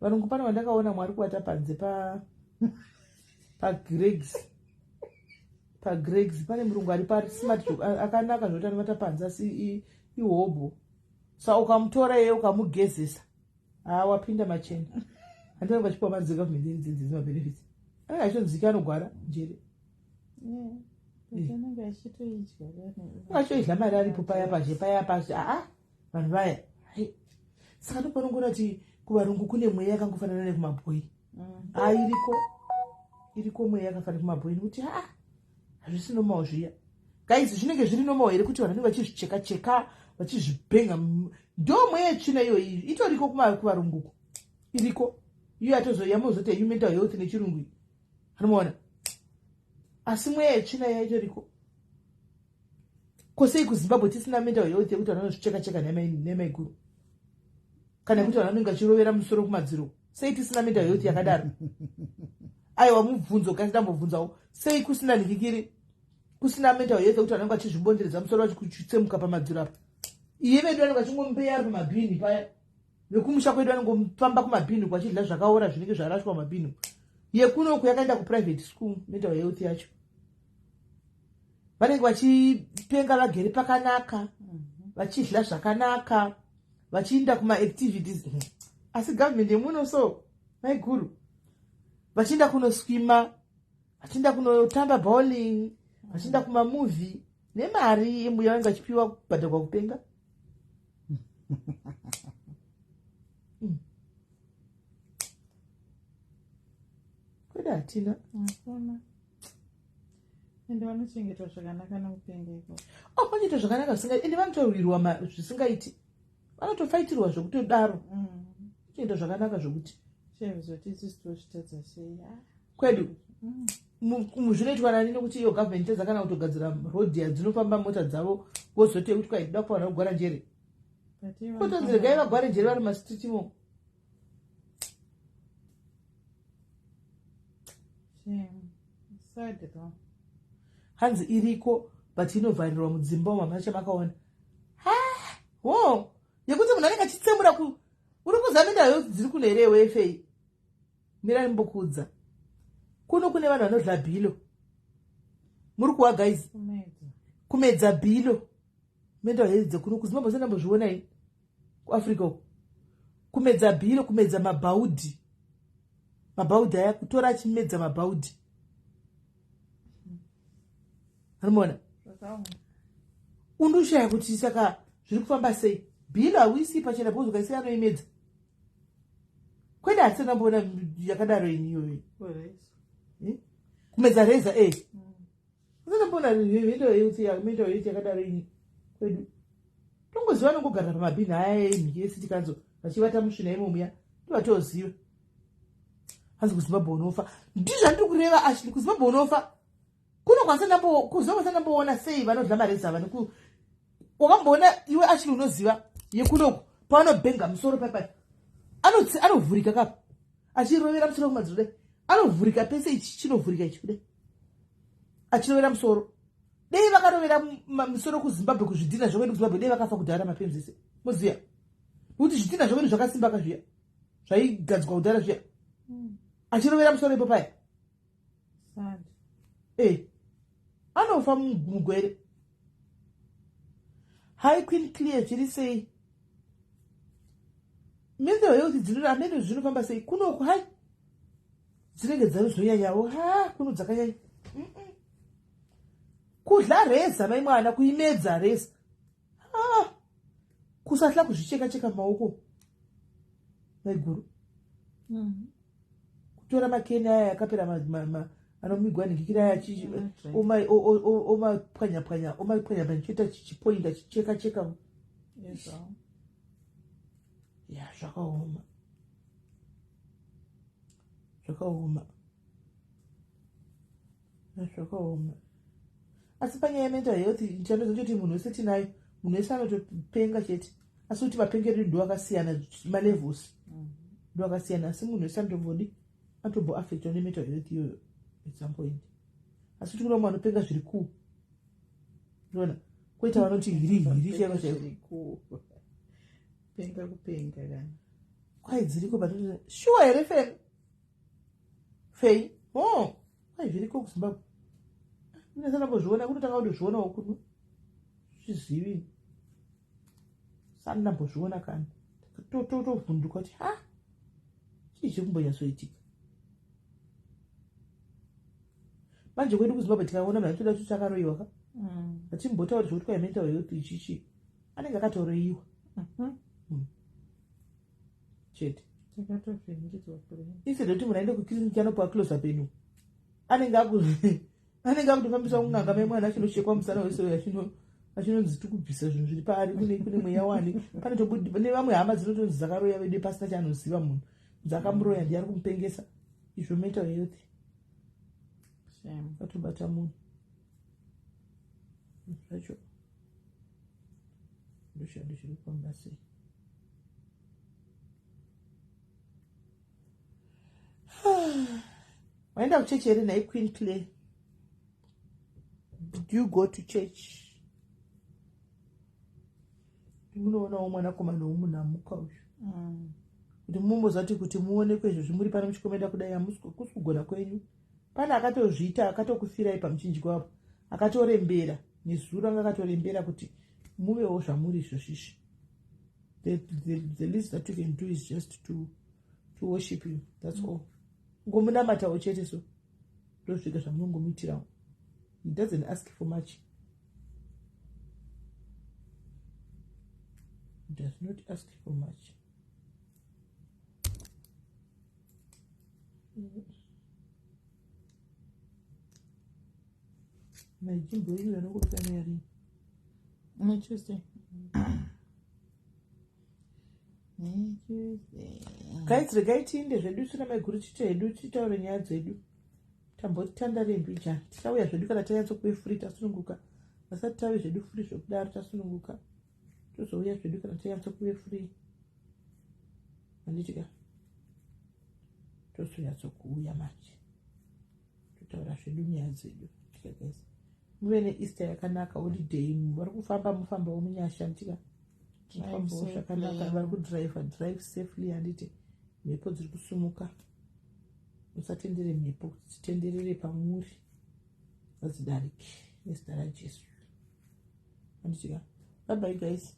B: Varungu pane vandakaona mwari kuvata panze pa pagregs pagregs pane murungu ari pasmart, akanaka zvokuti anovata panze, asi ihobho. Sa ukamutora iye ukamugezesa, haa, wapinda machena. Handinenge vachipiwa mari dzegovernment dzemabenefits, anenge achitonzika anogwara njere.
A: Anenge achitoidya.
B: Achoidya mari aripo paya pazhe paya pazhe. Aa, vanhu vaya. Hai. Saka ndopanongoona kuti kuvarungu kune mweya yakangofanana nekumabhoi. A, iriko, iriko mweya yakafanana kumabhoi, nekuti aa, hazvisi normal zviya. Guys, zvinenge zviri normal here kuti vanhu vanenge vachizvicheka cheka, vachizvibhenga? Ndo mweya yetsvina iyoyi itoriko kuvarunguko iriko iyo yatozoyamozoti yemental health nechirungu iyi anomaona asi mweya yetsvina iya itoriko. Ko sei kuZimbabwe tisina mental health yekuti vanhu vanozvicheka cheka nemaiguru kana yekuti vanhu vanenge vachirovera musoro kumadziro? Sei tisina mental health yakadaro? Aiwa, mubvunzo kasi ndambobvunzawo, sei kusina nhikikiri, kusina mental health yekuti vanenge vachizvibonderedza musoro vachitsemuka pamadziro apa? Iye vedu vanenge vachingombeya ari pamabhini paya, vekumusha kwedu vanongofamba kumabhini vachidla zvakaora zvinenge zvarashwa mumabhini. Yekunoku yakaenda kuprivate school mental health yacho, vanenge vachipenga vagere pakanaka, vachidla zvakanaka, vachiinda kumaactivities. Asi government yemuno so, maiguru, vachiinda kunoswima, vachiinda kunotamba bowling, vachiinda kumamovie nemari yembuya vanenge vachipiwa kubhadharwa kupenga. Kwedu hatina.
A: Hakuna. Ende vanochengetwa zvakanaka nokupenga ikoko.
B: Oh, vanoitwa zvakanaka zvisingaiti, ende vanotorwirwa zvisingaiti, vanotofaitirwa zvekutodaro. Kutoita zvakanaka zvokuti
A: Chezvoti isusu tozvitadza sei? Ah.
B: Kwedu zvinoitwa nani nekuti iyo government tadza kana kutogadzira road yadzinofamba mota dzavo, vozoti kuti kwai toda kufanira kugwara njere, kotonzi regai vagware njere vari mumastreet imomo.
A: Shame. Sad though.
B: Hanzi iriko but inovharirwa mudzimba umo, hamuna chamakaona. Ha, wo yekuti munhu anenge achitsemura ku uri kuziva mental health dziri kuno here wefei? Mirai mbokudza, kuno kune vanhu vanodla bhilo. Muri kuwa guys?
A: Kumedza.
B: Kumedza bhilo, mental health dzekuno kuZimbabwe sendambozviona ini kuAfrica uku. Kumedza bhilo, kumedza mabhaudhi, mabhaudhi aya, kutora achimedza mabhaudhi, anomuona.
A: Zvakaoma.
B: Undoshaya kuti saka zviri kufamba sei. Bhilo hauisi pachena because ukaisiya anoimedza. Kwete, hatisina ndamboona yakadaro ini iyoyo.
A: Alright.
B: Kumedza reza e usandamboona mental health yakadaro ini kwedu. Tongoziva vanongogarira pamabhini aya emhiki yecity council vachivata musvina imomuya, ndovatoziva. Hanzi kuZimbabwe unofa. Ndizvandiri kureva, Ashley, kuZimbabwe unofa. Kuno kuZimbabwe sandamboona sei vanodla mareza ava neku wakamboona iwe, Ashley? Unoziva yekunoku pavanobhenga musoro paipai, anovhurika kapa achirovera musoro kumadziro dai, anovhurika pese, ichi chinovhurika ichi kudai achirovera musoro. Dei vakarovera musoro kuZimbabwe, kuzvidhina zvekwedu kuZimbabwe, dei vakafa kudhara mapenzi ese. Moziva nekuti zvidhina zvekwedu zvakasimba kazviya zvaigadzikwa kudhara zviya. Achirovera musoro ipo paya.
A: Sad.
B: E, anofa mugwere. Hi Queen Clear, zviri sei? Mental health dzino amene zvinofamba sei kunoku? Hai, dzinenge dzazonyanyawo. Ha, kuno dzakanyanya. Kudla reza, mai mwana, kuimedza reza. Ah, kusahla kuzvicheka cheka maoko, maiguru. Kutora makeni aya akapera anomigwa nhikikira aya, omapwanya pwanya, omapwanya pwanya, chiita chipoinda, chicheka cheka.
A: Yes, oh.
B: Ya, zvakaoma, zvakaoma. Ya, zvakaoma. Asi panyaya yemental health chandoza choti munhu wese tinayo, munhu wese anotopenga chete, asi kuti mapengero ndo akasiyana, malevels ndo akasiyana, asi munhu wese anotombodi anotomboaffectwa nemental health iyoyo at some point. Asi kuti kuna umwe anopenga zviri cool, unoona, kwoita vanoti hiri hiri chaiko chaiko.
A: Zviriku. Penga kupenga kana.
B: Kwai dziriko, but shuwa here fe fei? Oh, kwai zviriko kuZimbabwe, ndinasandambozviona kunotanga kutozvionawo kuno, zvizivi sandambozviona kana totovhunduka kuti ha, chii chiri kumbonyatsoitika manje kwedu kuZimbabwe? Tikaona munhu atoda kuti akaroyiwa ka, hatimbotauri zvekuti kwai mental health ichichi, anenge akatoroyiwa. Chete.
A: Takatovhiringidzwa brain.
B: Instead yekuti munhu aende kukiriniki anopiwa clozapine, anenge akutofambiswa kun'anga, mai mwana achinochekwa musana wese uyo. Vachinonzi tiri kubvisa zvinhu zviri paari, kune mweya wani. Pane nevamwe hama dzinotonzi dzakaroya vedu pasina chaanoziva munhu. Dzakamuroya ndiye ari kumupengesa. Izvo mental health. Vatobata munhu. Zvacho. Ndoshando chiri kufamba sei. Waenda kuchechi here nhai Queen Clay? Did you go to church? Munoonawo mwanakomana womunhu amuka uyu. Kuti mumbozati kuti muonekwe izvozvi muri pano muchikomenda kudai hamusi kusi kugona kwenyu. Pane akatozviita akatokufirai pamuchinjikwa apo. Akatorembera nezuro anga akatorembera kuti muvewo zvamuri izvozvizvi. The least that you can do is just to worship him. That's all. Ngomunamatawo chete so. Ndozvega zvamunongomuitirawo. He doesn't ask for much. He does not ask for much. Majimbo yenyu yanongobika neyarini?
A: Netuesday. Netuesday.
B: Guys, regai tiinde zvedu sina maiguru tiite hedu titaure nyaya dzedu. Tamboti tandare mbijana. Tichauya zvedu kana tanyatsokuve free tasununguka. Vasati tave zvedu free zvekudaro tasununguka. Tozouya zvedu kana tanyatsokuve free. Handiti ka? Tozonyatsokuuya manje. Totaura zvedu nyaya dzedu. Tika guys. Muve neEaster yakanaka, holiday. Vari kufamba mufambawo munyasha nditika. Mufambawo zvakanaka. Vari kudriver, drive safely handiti. Mhepo dziri kusumuka. Musatendere mhepo kuti dzitenderere pamuri. Ngadzidarike nezita raJesu. Handiti ka? Bye bye guys.